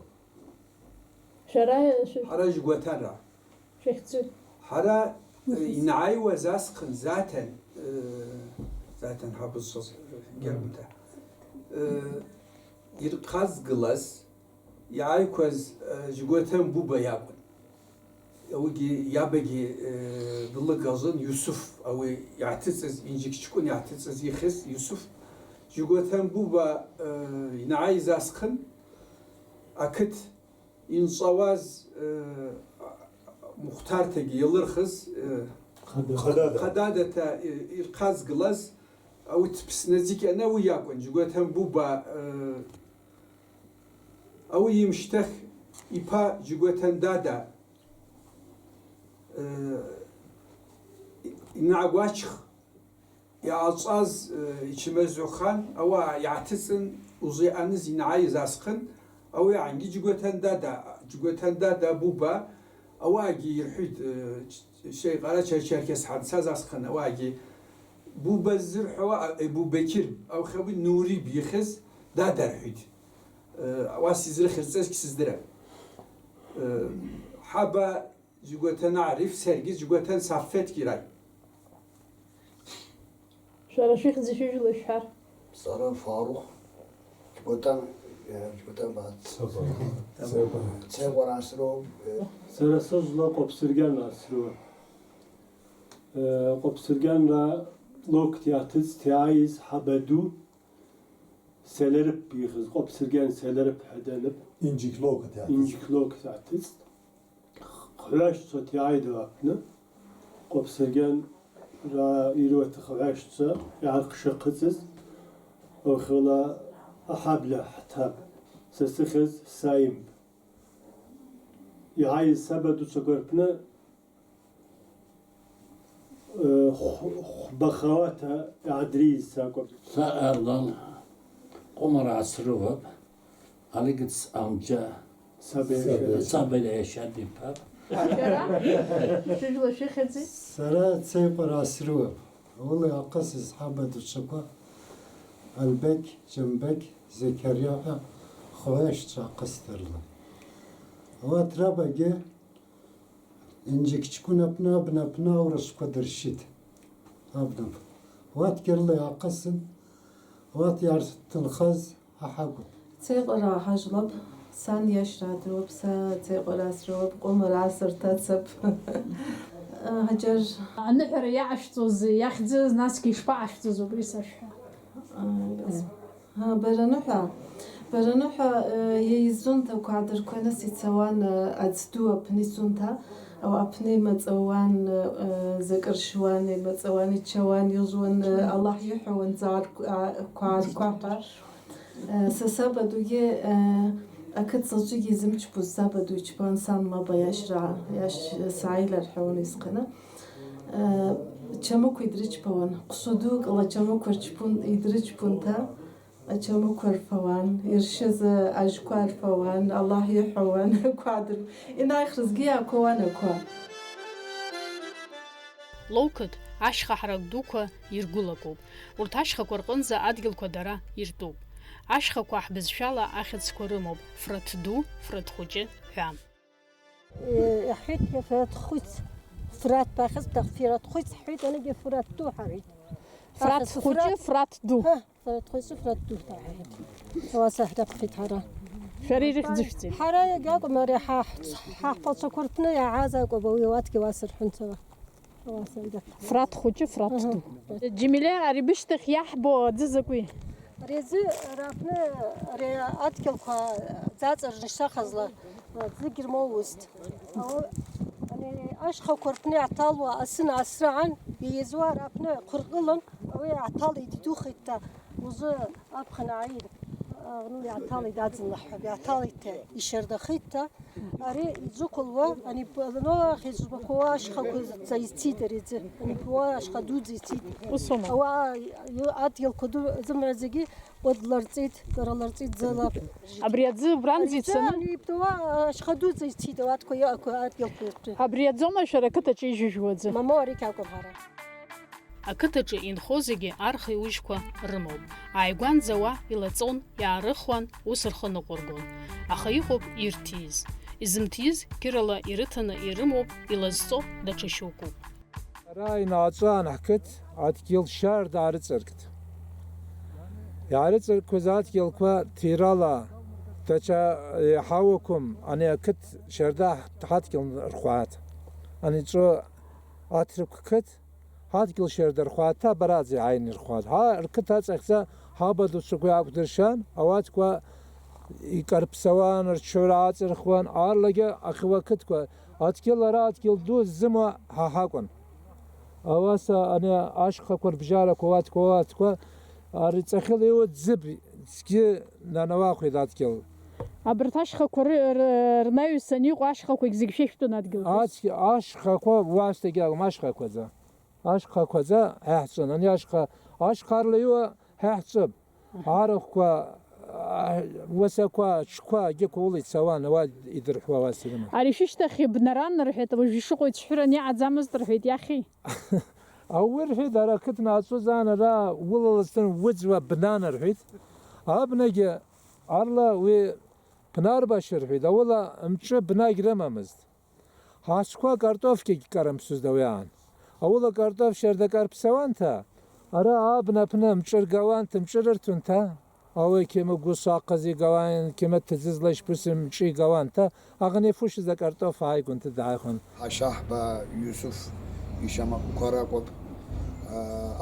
Шәара шәы- Ҳара Жьгәаҭанра. Шәыхьӡы. Ҳара, э, инааиуаз асхын Заҭан, э, Заҭан ҳабызшаз, э, Германта. Э, ирхазгылаз, иааиқәаз, э, Жьгәаҭан Буба иакәын. Уигьы иабагьы, э, длыгажын, Иусуф, ауи иаҭыҵыз, Инџьык ҷкәын иаҭыҵыз ихьыз Иусуф. Жьгәаҭан Буба, э, инааиз асхын, ақыҭ инҵәауаз, э, мухәҭарҭагьы иалырхыз, э, Хадада. Хадада. Хададата, э, ирхазгылаз, ауи дԥсны аӡыкьана уи иакәын, Џьгәаҭан Буба, э, ауи имшьҭахь иԥа Џьгәаҭан Дада, э, инаагәач- Иааҵәаз, э, ичымазаҩхан, ауаа иааҭыҵын, узы иҟаныз инааиз асхын, ауи ангьы Џьгәаҭан Дада, Џьгәаҭан Дада Буба, ауаагьы ирҳәит, э, Ч-, Шьаиҟара Ча-, Черкес ҳанцаз асхын, ауаагьы Буба ззырҳәауа, а, Ебу Бекир, аухьауи Нури бихьыз Дада рҳәит. Э, ауас изрыхьырҵазгь сыздырам. Э, ҳаба Џьгәаҭан Ариф, саргьы Џьгәаҭан Сафеҭгьы ракәын. Шәара шәыхьӡ шәыжәла шәҳәар. Сара Фарух, Џьгәаҭан, э, Џьгәаҭан Баҭ. Цеҟәа. Цеҟәа. Цеҟәа Расроу, э. Сара сыжәла Ҟоԥсыргьан Расроу. Э, Ҟоԥсыргьанра Локт иаҭыҵ ҭиааиз ҳабаду Селерып ихьыз, Ҟоԥсыргьан Селерып ҳәа данып. Инџьык Локт иаҭыҵ. Инџьык Локт иаҭыҵ. Хҩашцәа ҭиааида аҟны, Ҟоԥсыргьан ра-, ируаҭа хҩашцәа иаархшахыҵыз, ухьыла аҳабла ҳҭаб, са сыхьыз саимп. Иааиз сабаду цәақәа рпны, э, хә-, хәба халаҭа иаадриз сакәын. Са Арлан, Ҟәымыр аасрылап. Алигиц Амҷа Сабеиа Сабеиа. Сабеиа иашьа диԥап. Шәара? Шәыжәла шәыхьӡи? Сара Цеиҟәара срылап. Ула иаахысыз ҳабаду цәақәа Албеқь, Џьамбеқь, Зеқьариа ҳәа хәҩашцәа аахысҭарла. Урҭ рабагьы Инџьык ҷкәын аҟны абна аҟны аурысқәа дыршьит. Абна. Уаҭгьы рыла иаахысын, уаҭ иарҭынхаз Аҳакәын. Цеиҟәара ҳажәлап, сан иашьра дыруп, са Цеиҟәара срылап, Ҟәымыр асырҭацап. Ҳаџьар. Аныҳәара иаҟашәҵоз иахьӡыз, насгьы ишԥаҟашәҵоз убри сашәҳәа. Ааи, ас-, а, Бараныҳәа, Бараныҳәа, э, иа изунҭақәа адырқәа нас ицауан, э, аӡду Аԥни сунҭа, Аԥни имаҵауан, э, закыршьуан, имаҵауан, ичауан, илжуан, э, Аллаҳ иҳәауан, ӡаарқәа, а, қәаарқәа ҳәа. Са сабадугьы, ақыҭ заҵәыгьы изымчқәоз сабаду ичпан сан лаба иашьра, иашь сааилар ҳәа уан изханы. Чамықә идрычпауан, ҟәшо дукла чамықәа рчпун, идрычпун ҭа, ачамықәа рфауан, иршьыз ажәқәа рфауан, Аллаҳ иҳәауан, қәадр, инаихрызгьы иаақәауан ақәа. Лоуқыҭ ашьха ҳарак дуқәа иргәылакуп. Урҭ ашьхақәа рҟынӡа адгьылқәа дара иртәуп. Ашьхақәа ҳбызшәала ахьӡқәа рымоуп, Фраҭ ду, Фраҭ хәыҷы ҳәа. Иаҳҳәеит, Фраҭ хәыц, Фраҭ ԥахьыӡ, Фраҭ хәыц ҳҳәеит, анагьы Фраҭ ду ҳәа ҳҳәеит. Фраҭ ахьӡ хәыҷы, Фраҭ. Фраҭ ду. Ҳа, Фраҭ хәыҷы, Фраҭ ду ҳәа ҳҳәеит. Ауаса ҳраԥхьеит ҳара. Шәара ирыхьӡышәҵеит. Ҳара иагьакәым, ари ҳа-, ҳа-, ҳаҳԥацәақәа рпны иааз акәым, уи уаткьы уасырҳәынҭала. Уасырда. Фрат хәыҷы, фрат Аҳа. Ду. Џьемиле, ари бышьҭахь иаҳбо аӡы закәи? Ари аӡы раҳәны, ари адгьылқәа ӡаҵарны ишахазла, аӡы гьырмоуст. Ау-, ани ашьхақәа рпны иаҭалуа асы наасраан, иезуа раҳәны хәырҟылан, уи аҭалеит, идухеит, та, узы аԥхын ааир, аӷны иаҭалеит, аӡынлаҳәҳәа иаҭалеит, та, ишьардахеит, та, ари иӡықәылуа, ани п-, ну, ахьыӡбақәоу ашьхақәа ҵаицит ари аӡы, ани ԥуа ашьха дуӡӡа ицит. Усоума? Ауаа, адгьылқәа ду, зымра зегьы Уа дларҵеит, дара ларҵеит, ӡыла. Абри аӡы убранӡа Ари ицаны? Ани иптуа, ашьха дуӡӡа ицит, ауаткәа иаақәа адгьылқәа иртәы. Абри аӡома шәара ақыҭаҿы ижәыжәуа аӡы? Мамоу, ари қьакәым ҳара. Ақыҭаҿы инхо зегьы арха иужьқәа рымоуп. Ааигәанӡа уа илаҵон, иаарыхуан, ус рхы ныҟәыргон. Аха иҟоуп ирҭиз. Изымҭиз қьырала ирыҭаны ирымоуп, илазҵо даҽа шьоукуп. Ара инааҵәан ҳқыҭ адгьыл шьарда аарыҵаркт. Иаарыҵаркқәаз адгьылқәа ҭирала даҽа иаҳауақәам ани ақыҭ шьарда ҳадгьыл рхәаат. Ани ҵәы аҭырқә қыҭ ҳадгьыл шьарда рхәааҭа абараӡа иааины ирхәаат. Ҳа рқыҭ аҵахьӡа ҳабаду цәақәа иаақәдыршьан, ауаткәа икарԥсауан, рчура ааҵырхуан, аарлагьы ахьуа қыҭқәа, адгьыл ара адгьыл ду ззымуа ҳа ҳакәын. Ауаса ани ашьхақәа рбжьарақәа уаткәа, уаткәа, ари ҵахьыла иуа ӡыб, цгьы нанауахәеит адгьыл. Абарҭ ашьхақәа ры-, ры-, рнаҩсан иҟоу ашьхақәагь зегь шәышәтәын адгьыл. Ацгьы ашьхақәа уасҭагьы акәым, ашьхақәаӡа. Ашьхақәаӡа ҳаҳҵәын, ани ашьха, ашьхарла иуа ҳаҳҵәып. Арахәқәа, а, уасақәа, аҽқәа, агьықәа ула ицауан, ауаа идырҳәуа уас ирыман. Ари шәышьҭахь ибнаран рҳәеит, уажә ишыҟоу ицәҳәыран иҟаӡамызт рҳәеит, иахьи? Ауи рҳәеит, ара ақыҭ нааҵәозаан ара улалазтын уӡуа бнан рҳәеит. Абнагьы арла уи бнарбашьа рҳәеит, аула мҿы бнагь рымамызт. Ҳацәқәа картофкьагь карамԥсызт ауи аан. Аула картоф шьарда карԥсауанҭа, ара абна аԥны мҿы ргауанҭа, мҿы рырҭонҭа, ауи қьема гәыс аҟаз игауан, қьема ҭыӡызла шьпуси мҿы игауанҭа, аӷа нефушьыз акартоф ааигәанҭа дааихәан. Ҳашьаҳба Иусуф ишьамаҟқәа ракәын.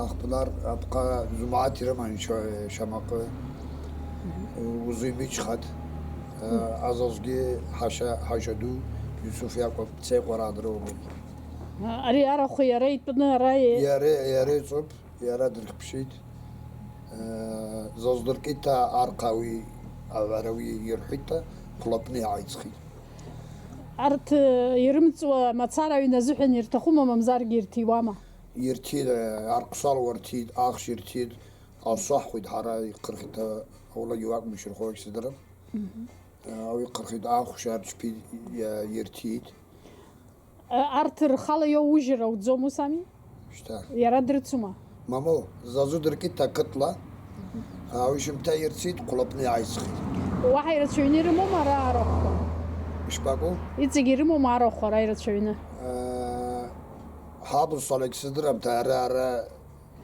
Ахԥнар апҟа зумааҭ ирыман шьо-, шьамаҟы. Узу имичхат. Азазгьы ҳашьа-, ҳашьа ду Иусуф иакәын, цеиҟәаран роуми. Ари арахә иара итәны ара и- Иара, иара иҵоуп, иара дырхьԥшит. Зазлыркит ҭа арха уи, аҳәара уи ирҳәит ҭа, хәлапны иааиҵхит. Арҭ, э, ирымҵуа мацара аҩны азыҳәан ирҭахума, мамзаргьы ирҭиуама? Ирҭиит, э, арҟәсал уа рҭиит, ахш ирҭиит, асу аҳхәеит ҳара, ихырхит, э, аулагьы уакәмышьырхәагь сыдырам. Мгм. Э, ауи ихырхит, ахәшь арчԥит, э, ирҭиит. Э, арҭ рхала иоужьыр ауӡом, ус ами? Шьҭа. Иара дрыцума? Мамоу, зазу дыркит ақыҭла, ауи шьымҭа ирцит, хәлапны иааицхит. Уаҳа ирацәаҩны ирымоума ара арахәқәа? Ишԥаку? Иҵегь ирымоума арахә ара ирацәаҩны? Э, ҳаб усалак сыдырам, ҭа ара, ара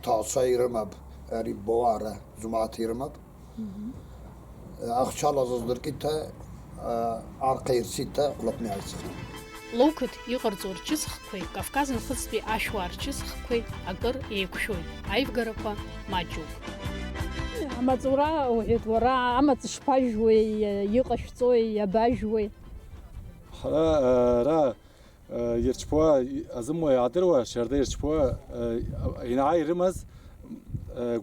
ҭаацәа ирымаб, ари боу ара, зумааҭ ирымаб. Мгм. Ахчала зазлыркит ҭа, э, арха ирцит ҭа, хәлапны иааицхит. Лоуқыҭ иҟарҵо рчысхқәеи Кавказ нхыҵтәи ашәуаа рчысхқәеи акыр еиқәшәоит, аивгарақәа маҷуп. Амаҵура уҳәеит уара, амаҵ шԥажәуеи, иҟашәҵои, иабажәуеи? Ҳара, ара, ирчпуа, азымуа иаадыруа, шьарда ирчпуа, инаа ирымаз,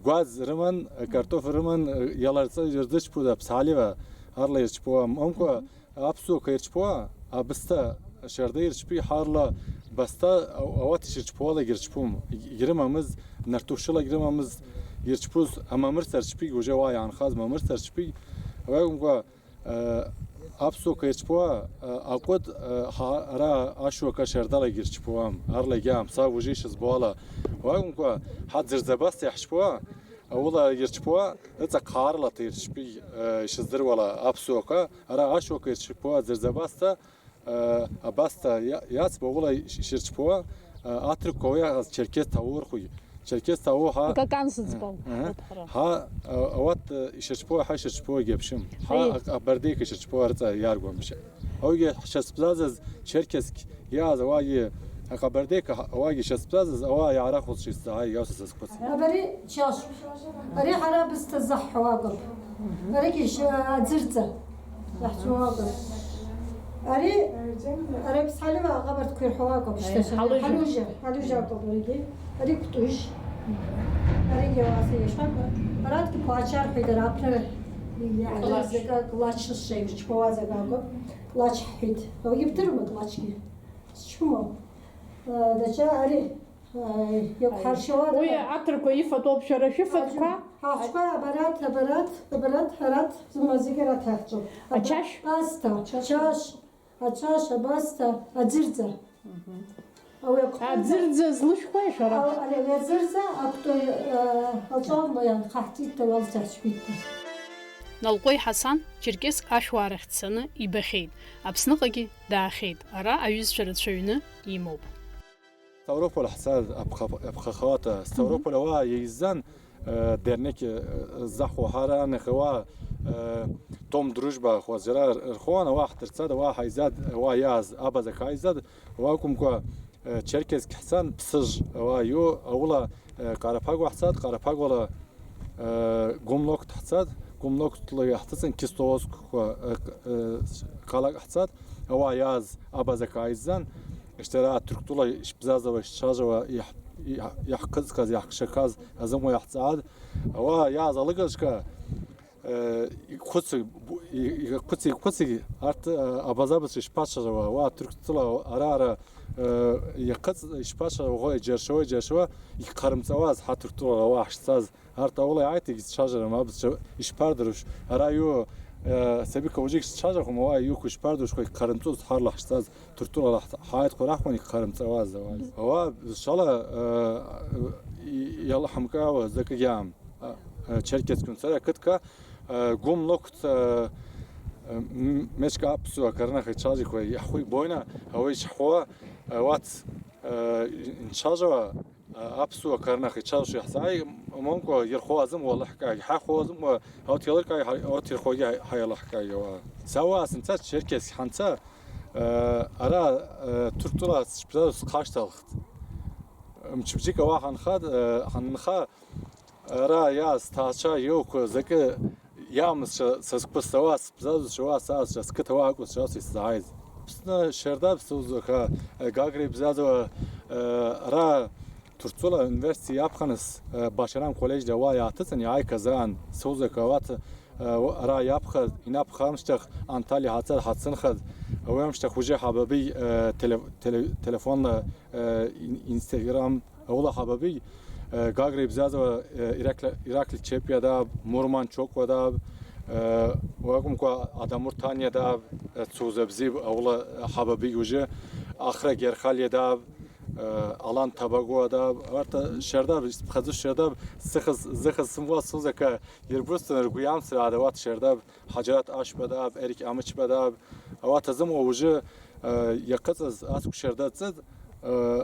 гәаз рыман, картоф рыман, иаларҵа ирзычпуда, ԥсалива, арла ирчпуа, мамқәа, Аԥсуақәа ирчпуа, абысҭа шьарда ирчпи ҳарла басҭа ау-, ауат ишырчпуалагь ирчпум, егь-, егьрымамыз, нартушылагь рымамыз ирчпуз, амамырс арчпи, уже уа иаанхаз мамырс арчпи, уи акәымкәа, э, аԥсуақәа ирчпуа, э, аҟәыд, э, ҳа-, ара ашьуака шьардалагь ирчпуам, арлагь амца уже ишызбо ала, уи акәымкәа, ҳа ӡырӡа басҭа иаҳчпуа, Аула ирчпуа, ыҵак хаарла ҭа ирчпи, э, ишыздыруала аԥсуақәа, ара ашьуақәа ирчпуа ӡырӡа абасҭа, э, абасҭа иа-, иаҵба аула иш-, ишырчпуа, э, аҭырқәа уи аҟаз черкес ҭаурхәи, Черкес ҭаауҳа. Акакан зыӡбау. Аҳа. Аҳа, а, ауат, э, ишьаҿԥоу, ҳа ишьаҿԥоугьы аԥшым. Ҳа Аиеи. Ак-, абардеиқәа ишьаҿԥоу арҵа иаргәамшьа. Ауигьы ҳшьацбзазаз, черкеск иааз ауаагьы, аҟабардеиқәа ҳа-, ауаагьы шьацбзазаз, ауаа иаарахәылшьит сзааи, иаусыз сазхәыц. Абари чашп. Ари ҳара бысҭа заҳҳәауа акәым. Барагьы ш-, аӡырӡа. Иаҳҵәуа акәым. Ари, ари аԥсҳа лыва аҟабарҭқәа ирҳәауа акәым, шьҭа Аи, шьҭа. Ҳалыжьа. Ҳалыжьа, ҳалыжьа акәым, аригьы. Ари кәтыжь. Аригьы ауаса иашәакәа. Бараҭгьы қәача рҳәеит, ара аԥра иаҳдырыз Клач. Акы, клач шышша, ирчпауаз акы акәым. Клач ҳҳәеит. Аугьы бдырума клачгьы? Зчума? Э, даҿа ари, э, иақәҳаршьауа Уи ара. Аҭырқәа ифатәоуп, шәара шәыфатәқәа? Ҳахәқәа абарат, абарат, абарат, арат, зымазигьы арат ҳахьҵәо. Ачашә? Абасҭа, Ачашә. Чашә, ачашә, абасҭа, аӡырӡа. Мгм. Ауи акәтыжь. Аӡырӡа злышәхуеи шәара? Ау-, ари, ари аӡырӡа акәтои, э, аҵәалма ианхаҳҵит, ауал саҳәшәит. Налҟәеи Ҳасан черкеск ашәуаа рахь дцаны ибахьеит, Аԥсныҟагьы даахьеит, ара аҩызцәа рацәаҩны имоуп. Ставрополь ҳцаз, аԥха-, аԥхахоата, Ставрополь ауаа еизан, э, дернеқь, э, захәо ҳара анахь ауаа, э, Дом дружба ахуаз ара рхуан, ауаа ҳдырцад, ауаа ҳаизад, ауаа иааз, абаза ҳаизад, уа акәымкәа, э, Черкесск ҳцан, Ԥсыжь ауаа иу, аула, э, Ҟараԥагәа ҳцад, Ҟараԥагәала, э, Гәымлоқт ҳцад, Гәымлоқтла иаҳҭыҵын Кисловодскқәа, э, э, қалак ҳцад, ауаа иааз абаза ҳаизан, ишьҭара Ҭырқәтәыла ишԥзазауа, ишцәажәауа, иаҳ-, иаҳ-, иаҳхыҵхаз, иаҳкшахаз азымуа иаҳҵаад, ауаа иааз алыгажка, Э, ихәыци, бу-, и-, ихәыци, ихәыци, арҭ, э, абаза-бызшәа ишԥацәажәауа, уа Ҭырқәтәыла ара-ара, э, иахыҵ, ишԥацәажәауа, уаӷоу иџьаршьауа, иџьаршьауа, иҟарымҵауаз, ҳа Ҭырқәтәыла ауаа ҳшцаз, арҭ аула иааит, егьзцәажәарым, абызшәа ишԥардырушь, ара иу, э, сабиқәа уажәыгь сцәажәахом, ауаа иуқәа ишԥардырушь, иҟарымҵоз ҳарла ҳшцаз, Ҭырқәтәылала ҳ-, ҳааит, хәа раҳуан, иҟарымҵауаз ауаа. Ауаа, бызшәала, э, и-, иалаҳамкаауа закәгьы аам. А, а, Черкесск нцара ақыҭқәа, а, Гәымлоқт, а, а, м-, мечка аԥсуа карнаха ицәажәақәа иаҳхәы ибоина, ауеи шҳуа, а, уац, а, инцәажәауа, а, аԥсуа карнаха ицәажәашьа иаҳзааи, момкәа ирхо азымуа лаҳкааи, ҳахо азымуа, аут иалыркааи, ҳа-, аут ирхогьы ҳа-, ҳаиалаҳкааи ауаа. Са уаа сынца Черкесск ҳанца, а, ара, а, Ҭырқәтәыла сшԥзазу схашҭалхт. Мчыбжьык ауаа ҳанхад, а, ҳанынха, Ара иааз ҭаацәа иоуқәа закы иамаз са, са сгәы сауа, сбзазу сшауа, саазшәа, сқыҭауа акәу сшауа исзааиз. Аԥсны шьарда ԥсыузаха, Гагра ибзазуа, ара Ҭырқәтәыла университет иаԥхьаныс, Башарам коллеџьда уа иааҭыҵын, иааиқәаз аан, сузаха уаҭ, ара иаԥхьа, инаԥхьа амшьҭахь Анталиа ҳацар ҳацынхаз, ауи амшьҭахь уже ҳабаби, теле-, теле-, телефонла, ин-, Instagram, Аула ҳабаби, э, Гагра ибзазуа, э, Иракли, Иракли Чепиа дааб, Мурман Чокуа дааб, э, уакәымкәа Адамур Ҭаниа дааб, э, Цуза Бзиаб, аула ҳабаби уже, Ахра Герхалиа дааб, э, Алан Табагуа дааб, арҭ шьардаб, ԥхаӡу шьардаб, зыхыз, зыхыз сымуа сузака ирбустан ргәы иамсыр адауат шьардаб, Ҳаџьараҭ Ашба дааб, Ерик Амычба дааб, ауат азымуа уже, э, иахыҵыз ацәгьа шьарда ҵыд, э,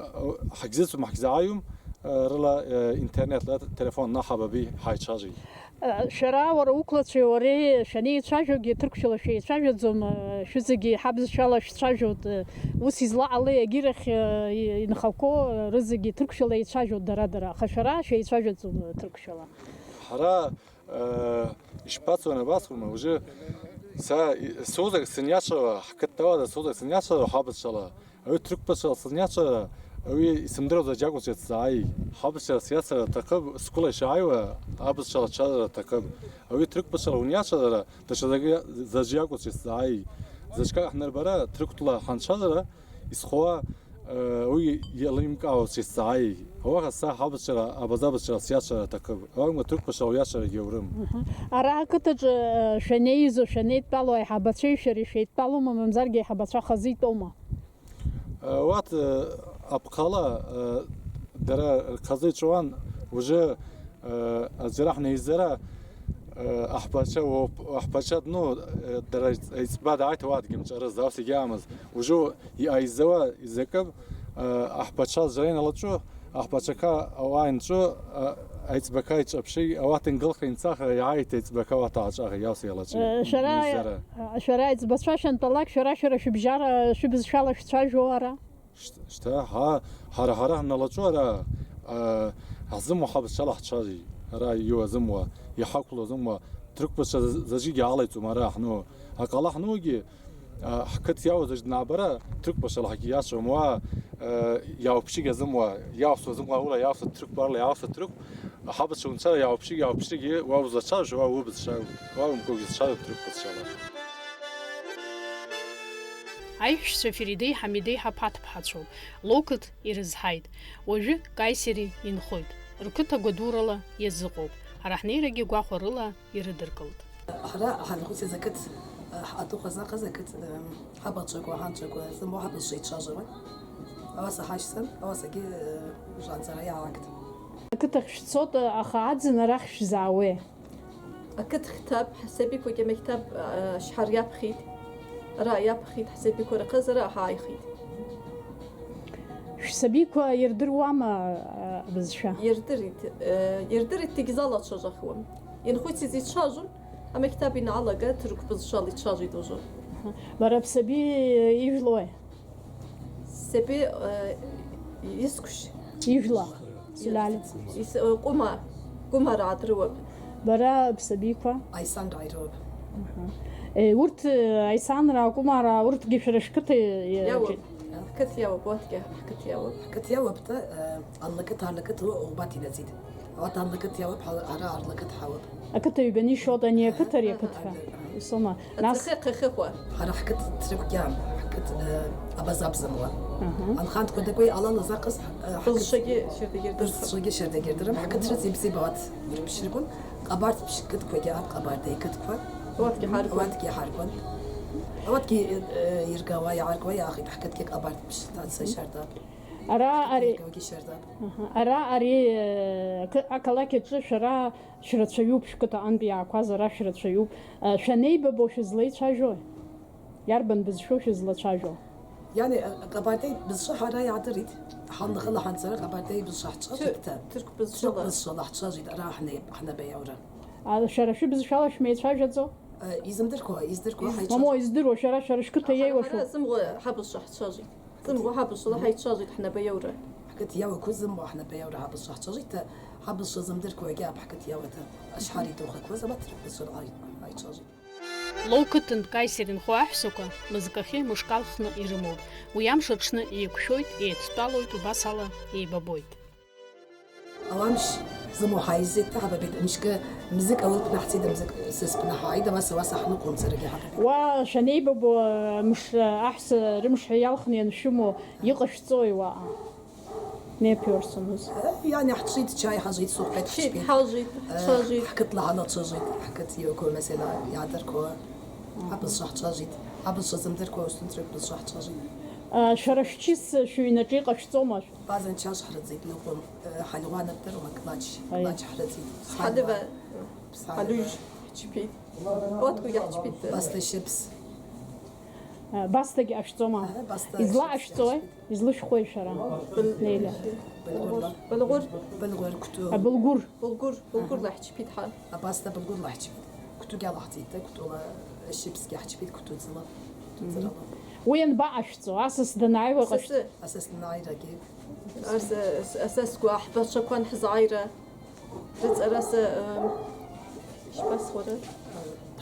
ҳагьзыцәом, ҳагьзааиуам, э, рыла, э, интернетла, телефонла ҳабаби ҳаицәажәеит. Э, шәара, уара уқәлацәеи уареи шәанеицәажәогьы ҭырқәшәала шәеицәажәаӡом, э, шәызегьы ҳабызшәала шәцәажәоит, э, ус излаҟалеи, агьырахь, э, и-, инхақәоу, э, рызегьы ҭырқәшәала еицәажәоит дара-дара, аха шәара шәеицәажәаӡом, э, ҭырқәшәала. Ҳара Э, ишԥацо, анабацома, уже са, и-, сузак сыниашала, ҳқыҭауада сузак сыниашала, ҳабызшәала, ауи ҭырқәбызшәала сыниашала, ауи исымдыруа заџьакәу сыцзааи, ҳабызшәала сиацара аҭахым, сгәыла ишааиуа, абызшәала ачара аҭахым, ауи ҭырқәбызшәала униашалара, даҽа закы-, заџьакәу сыцзааи, заҵәык ҳнарбара, ҭырқәтәыла ҳанцәажәара, Исхуа, э, уи иалымкаауа сицааи. Ауаха са ҳабацәара, абазабацәара сиацәара аҭахым. Аума ҭырқәбаша уиацәарагьы аурым. Мгм. Ара ақыҭаҿы, э, шәанеизо, шәанеидтәало аиҳабацәеи шәареи шәеидтәалома, мамзаргьы аиҳабацәа хазы итәоума? Э, уат, э, аԥхала, э, дара рхазы иҵәуан, уже, э, аӡәра ҳнеизара, э, аҳбацәа уоуп, аҳбацәа, ну, э, дара иҵ-, иҵба дааит, уа дгьымҿарыз, даус егьаамыз. Уже иаизауа изакып, э, аҳбацәа зра иналаҵәо, Аҳбацәақа ауаа инҵәо, а, аиҵбақа иҿаԥши, ауат ингылха инцаха, иааит аиҵбақа уаҭа аҿаха иалс иалаҿи. Э, шәара, Мизара. Э, шәара аиҵбацәа шәантәалак, шәара, шәара шәыбжьара, шәыбызшәала шәцәажәо ара? Шт-, шьҭа, ҳа, ҳара, ҳара ҳналаҿу ара, а, ҳзымуа ҳабызшәала ҳцәажәеит. Ара иуа зымуа, иҳақәло зымуа, ҭырқәбызшәа з-, заҵәыкгьы алаиҵом ара ҳну. Аҟала ҳнугьы, а, ҳқыҭ иауа заҵә днаабара, ҭырқәбызшәала ҳагьы иацәом, уа, а, иаауԥшьыгь азымуа, иаауса зымуа, ула иаауса ҭырқәбарла, иаауса ҭырқә, ҳабызшәа унцәа иаауԥшьыгь, иаауԥшьыгьы, уа узлацәажәо, уа убызшәа, уа умгогьы зцәажәо ҭырқәбызшәала. Аиҳәшьцәа Феридеи Ҳамидеи ҳаԥаҭԥҳацәоуп, Лоқыҭ ирызҳаит. Уажәы Каисери инхоит. Рқыҭа гәадурала иазыҟоуп. Ҳара ҳнеирагьы гәахәарыла ирыдыркылт. Ҳара ҳанхәыцыз ақыҭ, ҳаҭыхәа заҟаз ақыҭ, ҳабацәақәа, ҳанцәақәа зымбо ҳабацәа ицәажәауан. Ауаса ҳашьцан, ауасагьы, ҳанҵара иалагт. Ақыҭахь шәцоит, аха аӡын арахь шәзаауеи? Ақыҭ хьҭаб, ҳсабиқәагьы амектаб, а, шьҳар иаԥхьеит. Ара иаԥхьеит, ҳсабиқәа рахызара ҳааихеит. Шәсабиқәа ирдыруама, а, абызшәа? Ирдырит, э, ирдырит, дегьзалацәажәахуам. Инхәыцыз ицәажәон, амектаб ианалага, ҭырқә бызшәала ицәажәеит уажәы. Аҳа. Бара бсаби ижәлои? Саби, э, искәшь. Ижәла. Силали. Ис-, э, Кәыма, Кәымараа дрыуап. Бара бсабиқәа? Аисанраа ирыуап. Аҳа. Э, урҭ, э, Аисанраа, Кәымараа, урҭгьы шәара шәқыҭа, э, Иауп. Џьы- Ҳқыҭ иауп, урҭгьы ҳқыҭ иауп. Ҳқыҭ иауп, да, э, анлакыҭ, аарлакыҭ, у-, убарҭ инаӡит. Ауат анлакыҭ иауп, ҳа-, ара аарлакыҭ ҳауп. Ақыҭа ҩбаны ишьоит ани ақыҭа, ари Аҳа, ақыҭа. Аҳа. Исома. Нас Ацехе хыхуа. Ҳара ҳқыҭ ҭрықәгьы аан, ҳқыҭ, э, абазабзануа. Аҳа. Анхантә кәадақәеи алан азаҟыз, э, ҳқыҭ Бызшагьы шьардагьы рдырхып. Бызшагьы шьардагьы рдырым, ҳқыҭ рыци бзиба уат ирԥшьыргон, ҟабарҭ ԥшь-, қыҭқәагьы аан, ҟабардеи қыҭқәа. Уатгьы ҳаргон. Уатгьы ҳаргон. Уатгьы, э, иргауа, иааргауа иаахеит, ҳқыҭгьы ҟабарҭ ԥшь-, ҭаца шьардап. Ара ари, Иргауагьы шьардап. Аҳа. Ара ари, э, қ-, ақалақь аҿы шәара шәрацәаҩуп, шәқыҭаҟынтә иаақәаз ара шәрацәаҩуп. Э, шәанеибабо шәызлеицәажәои? Иарбан бызшәоу шәызлацәажәо? Иани, э, Ҟабардеи бызшәа ҳара иаадырит. Ҳанлахыла ҳанҵара Ҟабардеи бызшәа ҳцәажәеит. Ҭы-, ҭырқә бызшәала. Ҭырқә бызшәала ҳцәажәеит, ара ҳнеи-, ҳнапы иаура. А, шәара шәыбызшәала шәмеицәажәаӡо? Э, изымдырқәо, издырқәо Аха ҳаицәажәоит. Мамоу, издыруа, шәара шәара шәқыҭа Аха иеиуашәоуп. Ҳара зымгәа ҳабызшәа ҳцәажәеит. Зымгәа ҳабызшәала ҳаицәажәеит ҳнапы иаура. Ҳқыҭ иауақәоу зымгәа ҳнапы иаура ҳабызшәа ҳцәажәеит, ҳабызшәа зымдырқәо егьаап ҳқыҭ иауада. Ашҳари духақәа замаҭ рыбызшәа ҳаицәажәеит. Лоу қыҭантә Каисер инхо аҳәсақәа мызкахьы мышк алхны ирымоуп. Уи амш аҽны еиқәшәоит, еидтәалоит, убас ала еибабоит. Ауамш зымоу ҳаизеит, ҳабабеит, мышкы мзык ауылԥны ҳцеит, мзык сысԥны ҳааит, ауаса, ауаса ҳныҟәон саргьы ҳабабеит. Уа шәанеибабо, мыш, аҳәса рымш ҳәа иалхны ианшәымоу, иҟашәҵои уаҟа? Меиԥиуарсамыз. Иани ҳҽит, чаи ҳажит, сухәеит, Ҳҽит, ҳаҷкәит. Ҳажит, Э, ҳцәажәеит. Ҳқыҭла ҳанацәажәеит, ҳқыҭ иоуқәа, месела иаадырқәа, абызшәа ҳцәажәеит, абызшәа зымдырқәа усҭынҵәеит, бызшәа ҳцәажәеит. Э, шәара шәчыс шәыҩнаҿы иҟашәҵома? Базан чаш ҳрыӡит, ныҟәон, э, ҳальуа нырдыруама, клач, Аи. Клач ҳрыӡит. Ҳадыба. Ԥсадыба. Алыжә ҳчԥеит. Откугьы ҳчԥеит. Баста шьыԥс. Э, Басҭагьы ашәҵома? Аҳа, Баста Изла шьыԥс ашәҵои? Иашьҭит. Излышәхуеи шәара? Был-, Неиля. Былгәырла. Былгәыр. Былгәыр, Кәту. А, Былгәыр. Былгәыр, Былгәыр Аҳа. Лаҳчԥеит ҳа. Абасҭа Былгәыр Лаҳчԥеит. Кәтугьы алаҳҵеит, Кәтула шьыԥсгьы ҳчԥеит, Кәтуӡыла. Кәтуӡырала. Уи анбаҟашәҵо? Асас данааиуа Асасы. Ҟашәҵ-, Асас данааирагьы. Ас-, ас-, асасқәа ҳбацәақәан ҳзааира. Рыҵараса, ыы, ишԥасҳәара?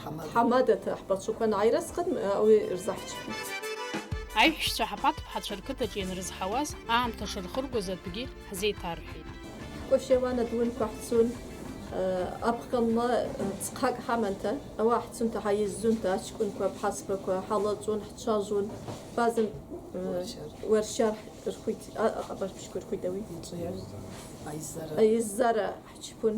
Ҳамада. Ҳамадаҭа ҳбацәақәа анааирасхын, уи рзаҳчҳәеит. Аиҳәшьцәа ҳаԥаҭԥҳацәа рқыҭаҿы ианрызҳауаз, аамҭа шырхыргоз атәгьы ҳзеиҭарҳәеит. Ҳкәашеиуан адунқәа ҳцон, ыы, аԥхынла, ыы, ҵхак ҳаман ҭа, ауаа ҳцон ҭа, ҳаизӡон ҭа, аҷкәынқәа, ҳасбақәа, ҳалаҵон, ҳцәажәон, базан, ыы, Уаршьар. Уаршьар рхәит, а, аҟабарԥшьқәа рхәит ауи. Иҿы иаҩ-, аизара. Аизара. Ҳчыԥын.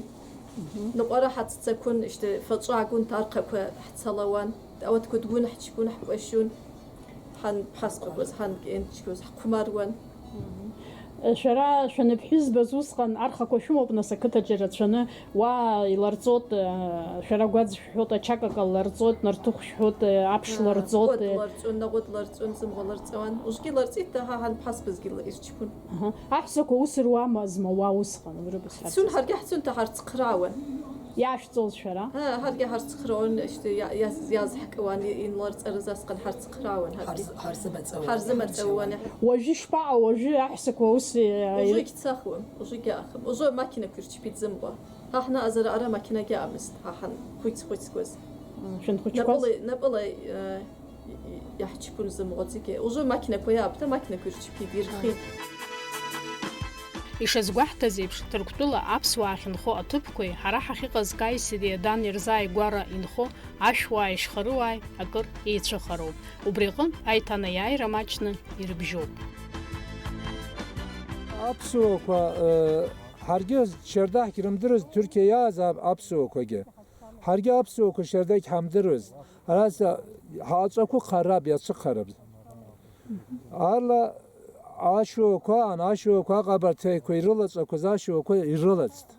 Мгм. Ныҟәара ҳаццакын, шьҭа фаҿы аагон, ҭархақәа ҳцалауан. Ауаткәа дгәын ҳчыԥын, ҳкәашьун. Ҳан ҳазхәыгәаз, ҳан кенчгоз ҳхәмаруан. Мгм. Шәара шәаныԥҳәызбаз усҟан архақәа шәымоуп, нас, ақыҭаҿы ирацәаны, уа иларҵот, шәара гәаӡ шәҳәот, ачакака ларҵот, нарҭыхә шәҳәот, аԥш ларҵот. Кәыт ларҵон, наҟәыт ларҵон, зымгәа ларҵауан. Ужгьы ларҵит, аҳа, ҳанԥҳасбазгьы ла-, ирчԥун. Аҳа. Аҳәсақәа ус руамазма уа усҟан, урыгәсҳәа? Ҳцун, ҳаргьы ҳцун, ҭа ҳарцхраауан. Иашәҵоз шәара? Ҳа, ҳаргьы ҳарцхраауан, ишьҭа иа-, иаз-, иазҳкуан, и-, инларҵарыз асҟан ҳарцхраауан, ҳаргьы. Ҳарз-, ҳарзымаҵ-, Ҳарзымаҵ-, ҳарзымаҵ-, ауан. Уажәы ишԥаҟоу, уажәы аҳәсақәа ус, э, Ужыгь цахуам, ужыгь аахым. Ужы амақьынақәа ирчпит зымгәа. Ҳа ҳнаҟазар ара амақьынагьы аамызт, ҳа ҳанхәыц-хәыцуаз. Шәанхәыҷқәаз? Напыла, напыла, э, иаҳчпун зымгәа зегьы. Ужы амақьынақәа иаапт, амақьынақәа ирчпит, ирхит. Ишазгәаҳҭаз еиԥш, Ҭырқәтәыла аԥсуаа ахьынхо аҭыԥқәеи ҳара ҳахьыҟаз Каисери Адан ирзааигәара инхо ашәуааи ашьхарыуааи акыр еицәыхароуп. Убри аҟынтә аиҭанаиааира маҷны ирыбжьоуп. Аԥсуақәа, э, ҳаргьы шьардаҳгь рымдыруаз, Ҭырқьиа иааз ап-, аԥсуақәагьы. Ҳаргьы аԥсуақәа шьардагь ҳамдыруаз. Ара са-, ҳаҵәақәа хараб, иацәыхараб. Аарла ашьоуқәа аан, ашьоуқәа аҟабарҭеиқәа ирылаҵақәаз ашьоуқәа ирылаҵт.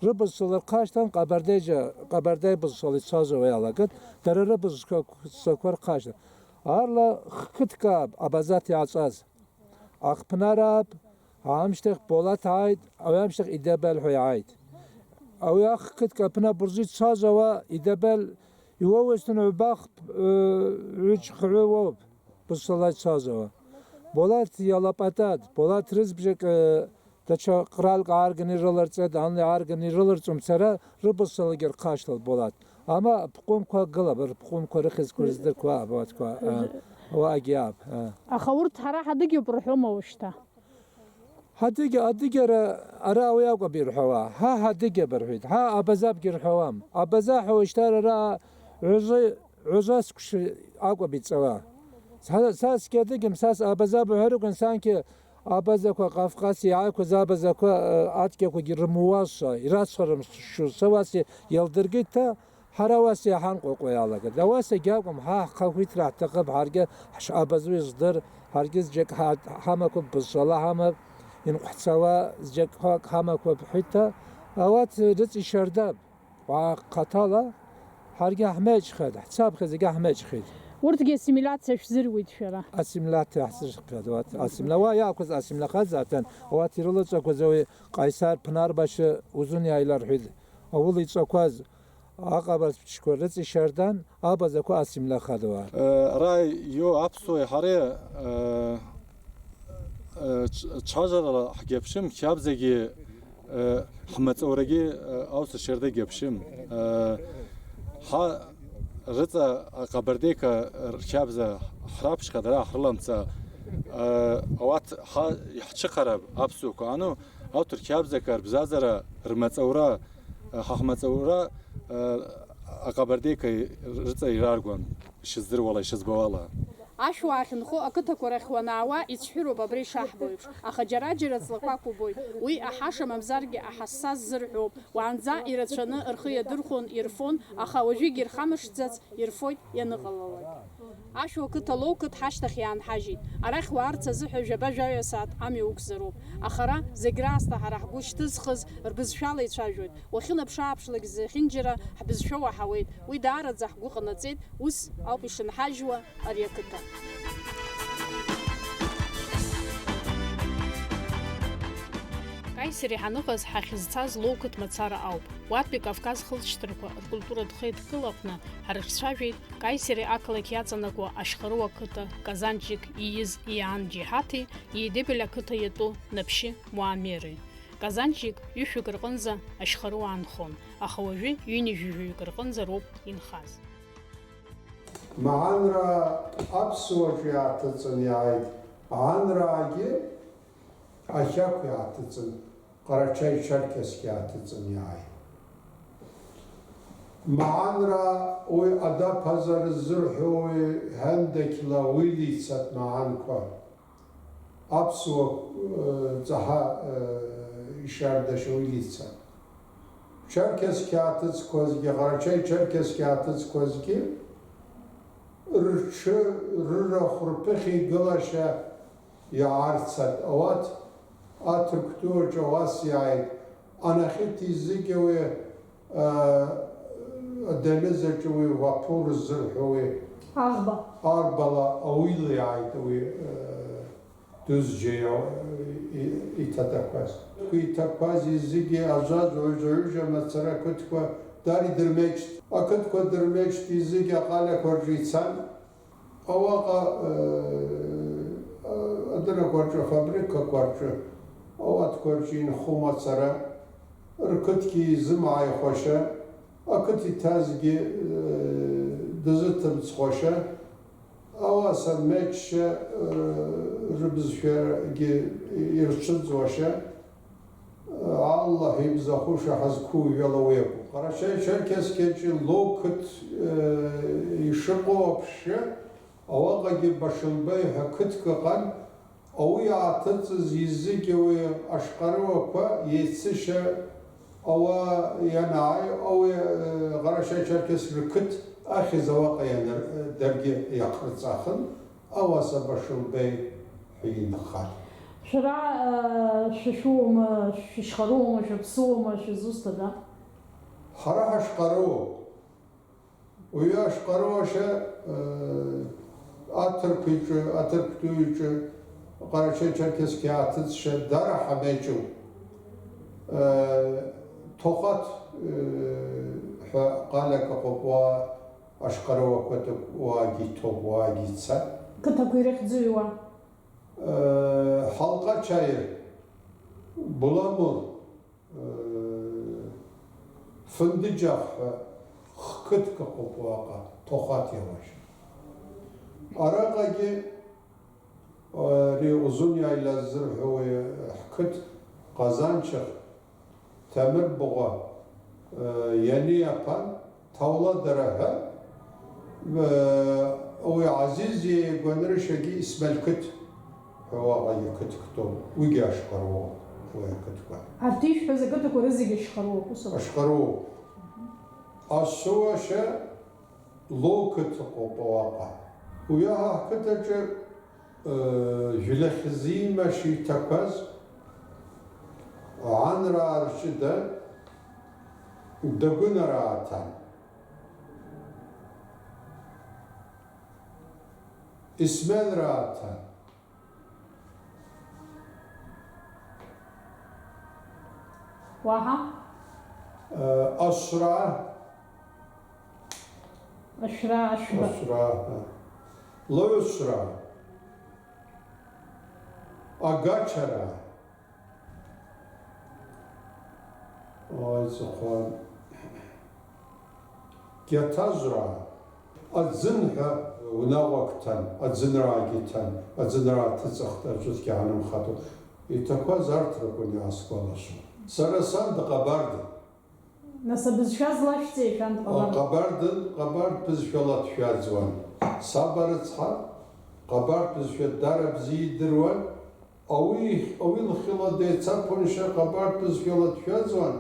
Рыбызшәа лырхашҭан, Ҟабардеиџьа-, Ҟабардеи бызшәала ицәажәауа иалагеит, дара рыбызшәақәа рхашҭан. Аарла хқыҭкааб Абазаҭ иааҵәаз. Ахԥнараап, аамышьҭахь Болаҭ ааит, ауи амшьҭахь Идабел ҳәа иааит. Ауи ахқыҭк аԥны абыржәы ицәажәауа Идабел иуоуеишьҭын ҩба-хԥ, ыы, ҩыџь-хҩы уоуп, бызшәала ицәажәауа. Болаҭ иалапатат, Болаҭ рызбжак, ыы, даҽа ҟралк аарганы ирыларҵеит, ан иаарганы ирыларҵом, сара рыбызшәалагьы рхашҭалт Болаҭ. Ама бҟәынқәа гылап, рбҟәынқәа рыхьӡқәа рыздырқәа абаҭқәа, ыы, уаагьы аап, ыы. Аха урҭ ҳара ҳадыгьоуп рҳәома ушьҭа? Ҳадыгьа, адыгьара ара уи акәаб ирҳәауа, ҳа ҳадыгьаб рҳәеит, ҳа абазабгьы рҳәауам. Абаза ҳәа уажәшьҭа ара ҩажәа, ҩажәа сқәшәы акәаб иҵауа. Са, са сгьы адыгьам, са с-, абазаб уҳәарыкәын, сангьы абазақәа Кавказ иааиқәыз абазақәа, э, адгьақәагьы рымуашәа, ирацәарымшәо, са уа сиалдыргеит, ҭа Ҳара уаса иҳанҟәаҟәа иалагеит. Ауаса егьакәым, ҳа ҳхақәиҭра ҳҭахып, ҳаргьы ҳш-, абаза издыр, ҳаргьы зџьак ҳа-, ҳамақәа бызшәала ҳамап, инхәцауа зџьак ҳамақәа бҳәеит ҳәа, ауат рыҵишьардап, уаа хаҭала, ҳаргьы ҳмеҷхеит, ҳцаԥхьа зегьы ҳмеҷхеит. Урҭгьы ассимилиациа шәзыруит шәара? Ассимилиациа ҳзырхиаауеит, уат, ассимиля-, уа иаақәыз ассимилиахаӡа аҭан, ауат ирылаҵақәаз ауи Ҟаисар Ԥнарбашьы узун иааиларҳәит, аула иҵәақәаз, Аҟабарҭ ԥшьқәа рыҵишьардан, абазақәа асимлахадуа. Ара ио аԥсуеи ҳареи, э, э, ҽ-, ҽажәарала ҳгьаԥшым, қьабзагьы, э, ҳмаҵурагьы, э, аусашьарда гьаԥшым. Э, ҳа рыҵа аҟабардеиқәа рқьабза ҳраԥшьха дара ҳрыламца, э, ауат ҳа иаҳцәыхарап аԥсуақәа. Ану, Аҭырқьабзақәа рбзазара, рмаҵура, ҳа ҳмаҵура, аҟабардеиқәа рыҵа ираргәан, ишыздыруала, ишызбауала. Ашәуа ахьынхо ақыҭақәа рахь уанаауа, ицәҳәыроуп абра ишаҳбо еиԥш, аха џьара-џьара ҵлақәак убоит. Уи аҳаша мамзаргьы аҳасса ззырҳәоуп. Уаанӡа ирацәаны рхы иадырхәон, ирфон, аха уажәыгь ирхамышҭӡац, ирфоит ианыҟалалак. Ашәуа қыҭа лоу қыҭ ҳашьҭахь иаанҳажьит. Арахь уаарц азыҳәа жәаба-жәаҩа сааҭ амҩа уқәзароуп. Аха ара зегь раасҭа ҳара ҳгәы шьҭызхыз рбызшәала ицәажәоит. Уахьынаԥш-ааԥшлак зехьынџьара ҳбызшәа уаҳауеит. Уи даараӡа ҳгәы ҟанаҵеит, ус ауп ишынҳажьуа ари ақыҭа. Каисери ҳаныҟаз ҳахьызцаз лоу қыҭ мацара ауп. Уатәи Кавказ хылҵшьҭрақәа ркультуратә хеидкыла аҟны ҳрыхцәажәеит Каисери ақалақь иаҵанакуа ашьхарыуа қыҭа Казанчик ииз Иаан Џьиҳаҭи Иедебель ақыҭа иатәу Наԥшьи Муамери. Казанчик ҩышәҩык рҟынӡа ашьхарыуаа нхон, аха уажәы ҩынҩажәижәаҩык рҟынӡа роуп инхаз. Маанра аԥсуаҿ иааҭыҵын иааит, Маанраагьы Ахьақә иааҭыҵын, Ҟарачаи-Чарқьеск иааҭыҵын иааит. Маанра уи адаԥазар ззырҳәо уи ҳәандақьла уилицат маанқәа, аԥсуа, э, ҵаҳа, э, ишьардашьа уилицат. Чарқьеск иааҭыҵқәазгьы, Ҟарачаи-Чарқьеск иааҭыҵқәазгьы рҽы, рырахә, рԥыхьа игылашьа иаарцат, ауат Аҭырқәтәы аҿы ауас иааит. Анахьыти зегьы уи, а, адәамез аҿы уи ваԥур ззырҳәо уи. Аӷба. Арбала ауила иааит уи, а, дузџьеи, а, и-, иҭаҭақәаз. Иҭақәаз зегьы ажәа ҩажәа мацара ақыҭқәа дара идырмеижьҭ. Ақыҭқәа дырмеижьҭ зегьы аҟалақәа рҿы ицан. Ауаҟа, э, адыррақәа рҿы, афабрикақәа рҿы, ауаҭқәа рҿы инхо мацара, рқыҭгьы изымааихәашьа, ақыҭ иҭазгьы, э, дазыҭымҵхәашьа, ауаса мечшьа, э, рыбызшәагьы ирцәыӡуашьа, Аллаҳ ибзахәыша ҳазқәыҩуала уи акәу. Ҟарачаи-Черкесскиаҿы Лоу қыҭ, э, ишыҟоу аԥшьа, ауаҟагьы Башылбеи ҳәа қыҭк ыҟан, ауи иааҭыҵыз изыгьы уи ашҟарыуақәа еицышьа ауа ианааи, ауи, э, Ҟарачаи-Черкес рқыҭ ахьыз ауаҟа ианыр-, даргьы иаҟарҵахын. Ауаса Башылбеи ҳәа инхар. Шәара, э, шәа шәыуама, шәышьхаруама, шәаԥсыуама, шәызусҭада? Ҳара ҳашҟаруоуп. Уи ашҟаруашьа, э, аҭырқәа иҿы, аҭырқәтәыҩ иҿы, Ҟарачаи-Черкесскиа аҭыҵшьа дара ҳамеиҿуп. Э, Ҭохаҭ, э, ҳәа ҟалак ыҟоуп, уа ашҟаруақәа тык-, уаагьы иҭоуп, уаагьы ицап. Қыҭақәа ирыхьӡуи уа? Э, Ҳалҟачаир, Буламыр, э, Фындыџьах ҳәа хқыҭк ыҟоуп уаҟа, Ҭохаҭ иауашьа. Араҟагьы, э, ари Узуниа илазырҳәо уи ҳқыҭ Ҟазанчах Ҭамырбыӷәа, э, ианиаԥан, Ҭауладара ҳәа, э, уи Азиз иеигәанрышьагьы Исмалқыҭ ҳәа уаҟагьы қыҭк ҭоуп, уигьы ашҟаруоуп, уи ақыҭқәа. Арҭ ишәҳәаз ақыҭақәа рызегьы ашҟаруоуп, ус ауп? Ашҟаруоуп. Ашуашьа Лоу қыҭ ыҟоуп ауаҟа. Уи аҳа ҳқыҭаҿы Жәлахьзима шиҭақәаз, Гӏанраа рҷыда Дагәынараа ҭан. Исмелраа ҭан. Уаҳа? Ашраа. Ашәра, ашәра. Ашраа, ҳа. Лыҩсраа. Агачараа. Ой, ҵыхәа. Гьаҭажәраа. Аӡын ҳәа унаҟәак ҭан, аӡынраагьы ҭан, аӡынраа ҭыҵахт, аӡәгьы ҳанымхатәо. Иҭақәаз арҭ ракәын иаасгәалашәо. Сара сан дҟабардын. Нас абызшәа злашәҵеи, шәан дҟабар? Ҟабардын, ҟабард бызшәала дшәаӡуан. Саба рыцҳа, ҟабард бызшәа дара бзиа идыруан. Ауи, ауи лхьыла деицаԥуншьа, ҟабард бызшәала дшәаӡуан,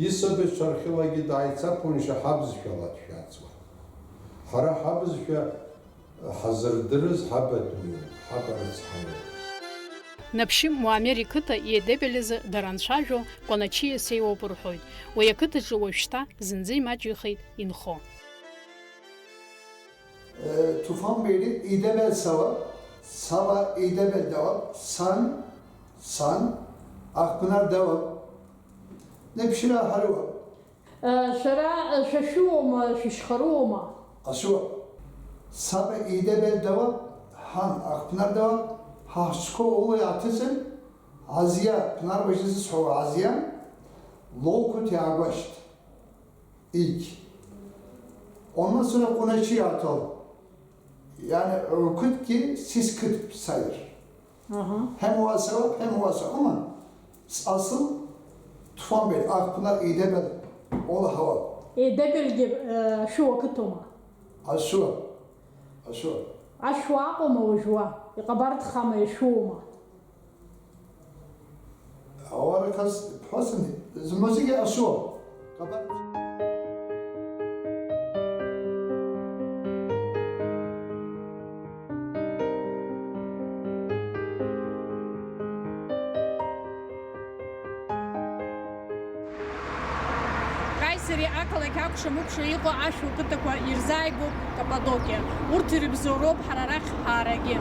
исабацәа рхьылагьы дааицаԥуншьа, ҳабызшәала дшәаӡуан. Ҳара ҳабызшәа ҳазырдырыз ҳабатәиу, ҳабарыцҳароуп. Наԥшьы Муамер иқыҭа Иедебель азы дара анцәажәо, Кәаначиа сеиуоуп рҳәоит. Уи ақыҭаҿы уажәшьҭа зынӡа имаҷҩхеит инхо. Э, Туфан Бейли Иедебель сауа, саба Иедебель дауа, сан, сан, Ахпнар дауа. Наԥшьыра ҳаруа. Шәара, шәа шәыуоума, шәышьхаруоума? Ашәуа. Саба Иедебель дауа, ҳан Ахпнар дауа, ҳа ҳшкол ула иаҭыҵын, Азиа, Ԥнар быжьызыс ҳәа Азиа, Лоу қыҭ иаагәашьҭ. Ик. Оннан сонгра Куначи иаҭал. Яни, рқыҭгьы сис қыҭ саир. Аҳа. Ҳәа муасауа, ҳәа муаса ума? С-, асыл Туфан Бейли, Ахпнар Иедебель, ола ҳауа. Иедебельгьы, э, ашәуа қыҭоума? Ашәуа. Ашәуа. Ашәуа аҟоума уажәуа? Иҟабардхама, иашәуоума? Ауарақаз ԥҳәысны, зымазигьы ашәуа. Ҟабард. Ақалақь акәша-мыкәша иҟоу ашәа қыҭақәа ирзааигәоуп Каппадокиа. Урҭ ирыбзоуроуп ҳара арахь ҳаарагьы.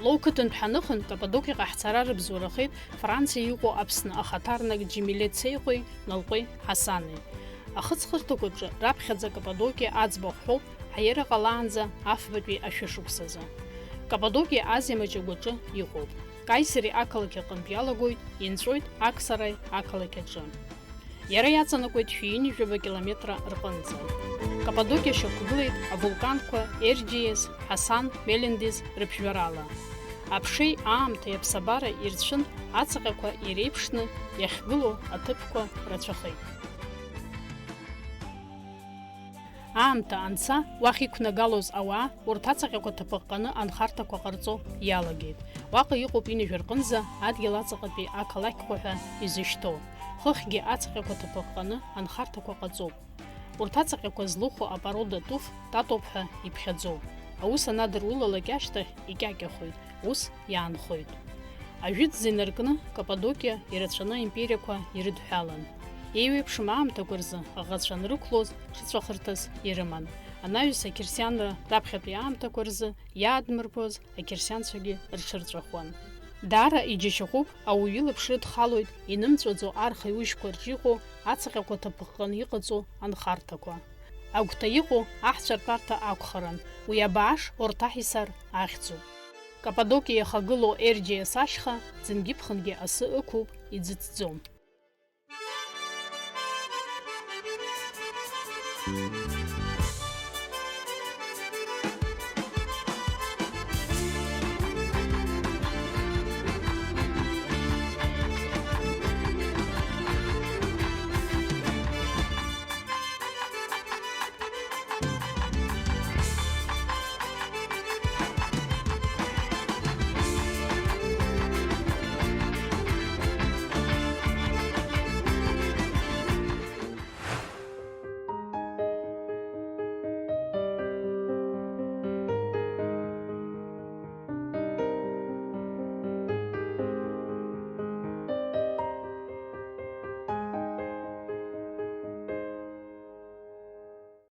Лоу қыҭантә ҳаныхан, Каппадокиаҟа ҳцара рыбзоурахеит Франциа иҟоу Аԥсны ахаҭарнак Џьемиле Цеиҟәеи Налҟәеи Ҳасани. Ахыҵхырҭақәа рҿы раԥхьаӡа Каппадокиа аӡбахә ҳәоуп, аиара ҟалаанӡа афбатәи ашәышықәсазы. Каппадокиа Азиа маҷ агәаҿы иҟоуп. Каисери ақалақь аҟынтә иалагоит, инҵәоит Аксараи ақалақь аҿы. Иара иаҵанакуеит шәи ҩынҩажәаба километра рҟынӡа. Каппадокиа шьақәгылеит авулканқәа Ерџьиес, Ҳасан, Мелендез рыԥжәарала. Аԥшеи аамҭеи аԥсабара ирцәын, ацаҟьақәа иреиԥшны иахьгылоу аҭыԥқәа рацәахеит. Аамҭа анца, уахь иқәнагалоз ауаа урҭ ацаҟьақәа ҭаԥыҟҟаны анхарҭақәа ҟарҵо иалагеит. Уаҟа иҟоуп ҩынҩажәа рҟынӡа адгьыл аҵаҟатәи ақалақьқәа ҳәа изышьҭоу. Хыхьгьы ацаҟьақәа ҭаԥыҟҟаны анхарҭақәа ҟаҵоуп. Урҭ ацаҟьақәа злыхәо апорода туф татоуп ҳәа иԥхьаӡоуп. Аус анадырулалак ашьҭахь икьакьахоит, ус иаанхоит. Ажәытәӡа инаркны Каппадокиа ирацәаны аимпериақәа ирыдҳәалан. Еиуеиԥшым аамҭақәа рзы аӷацәа анрықәлоз ҽыҵәахырҭас ирыман. Анаҩс ақьырсианра раԥхьатәи аамҭақәа рзы иаадмырбоз ақьырсианцәагьы рҽырҵәахуан. Даара иџьашьахәуп, ауаҩы илаԥш рыдхалоит инымҵәаӡо арха иужьқәа рҿы иҟоу ацаҟьақәа ҭаԥыҟҟаны иҟаҵоу анхарҭақәа. Агәҭа иҟоу аҳцәа ртәарҭа акәхарын, уи абааш Орҭаҳисар ахьӡуп. Каппадокиа иахагылоу Ерџьиас ашьха ӡынгьы-ԥхынгьы асы ықәуп, иӡыҭӡом.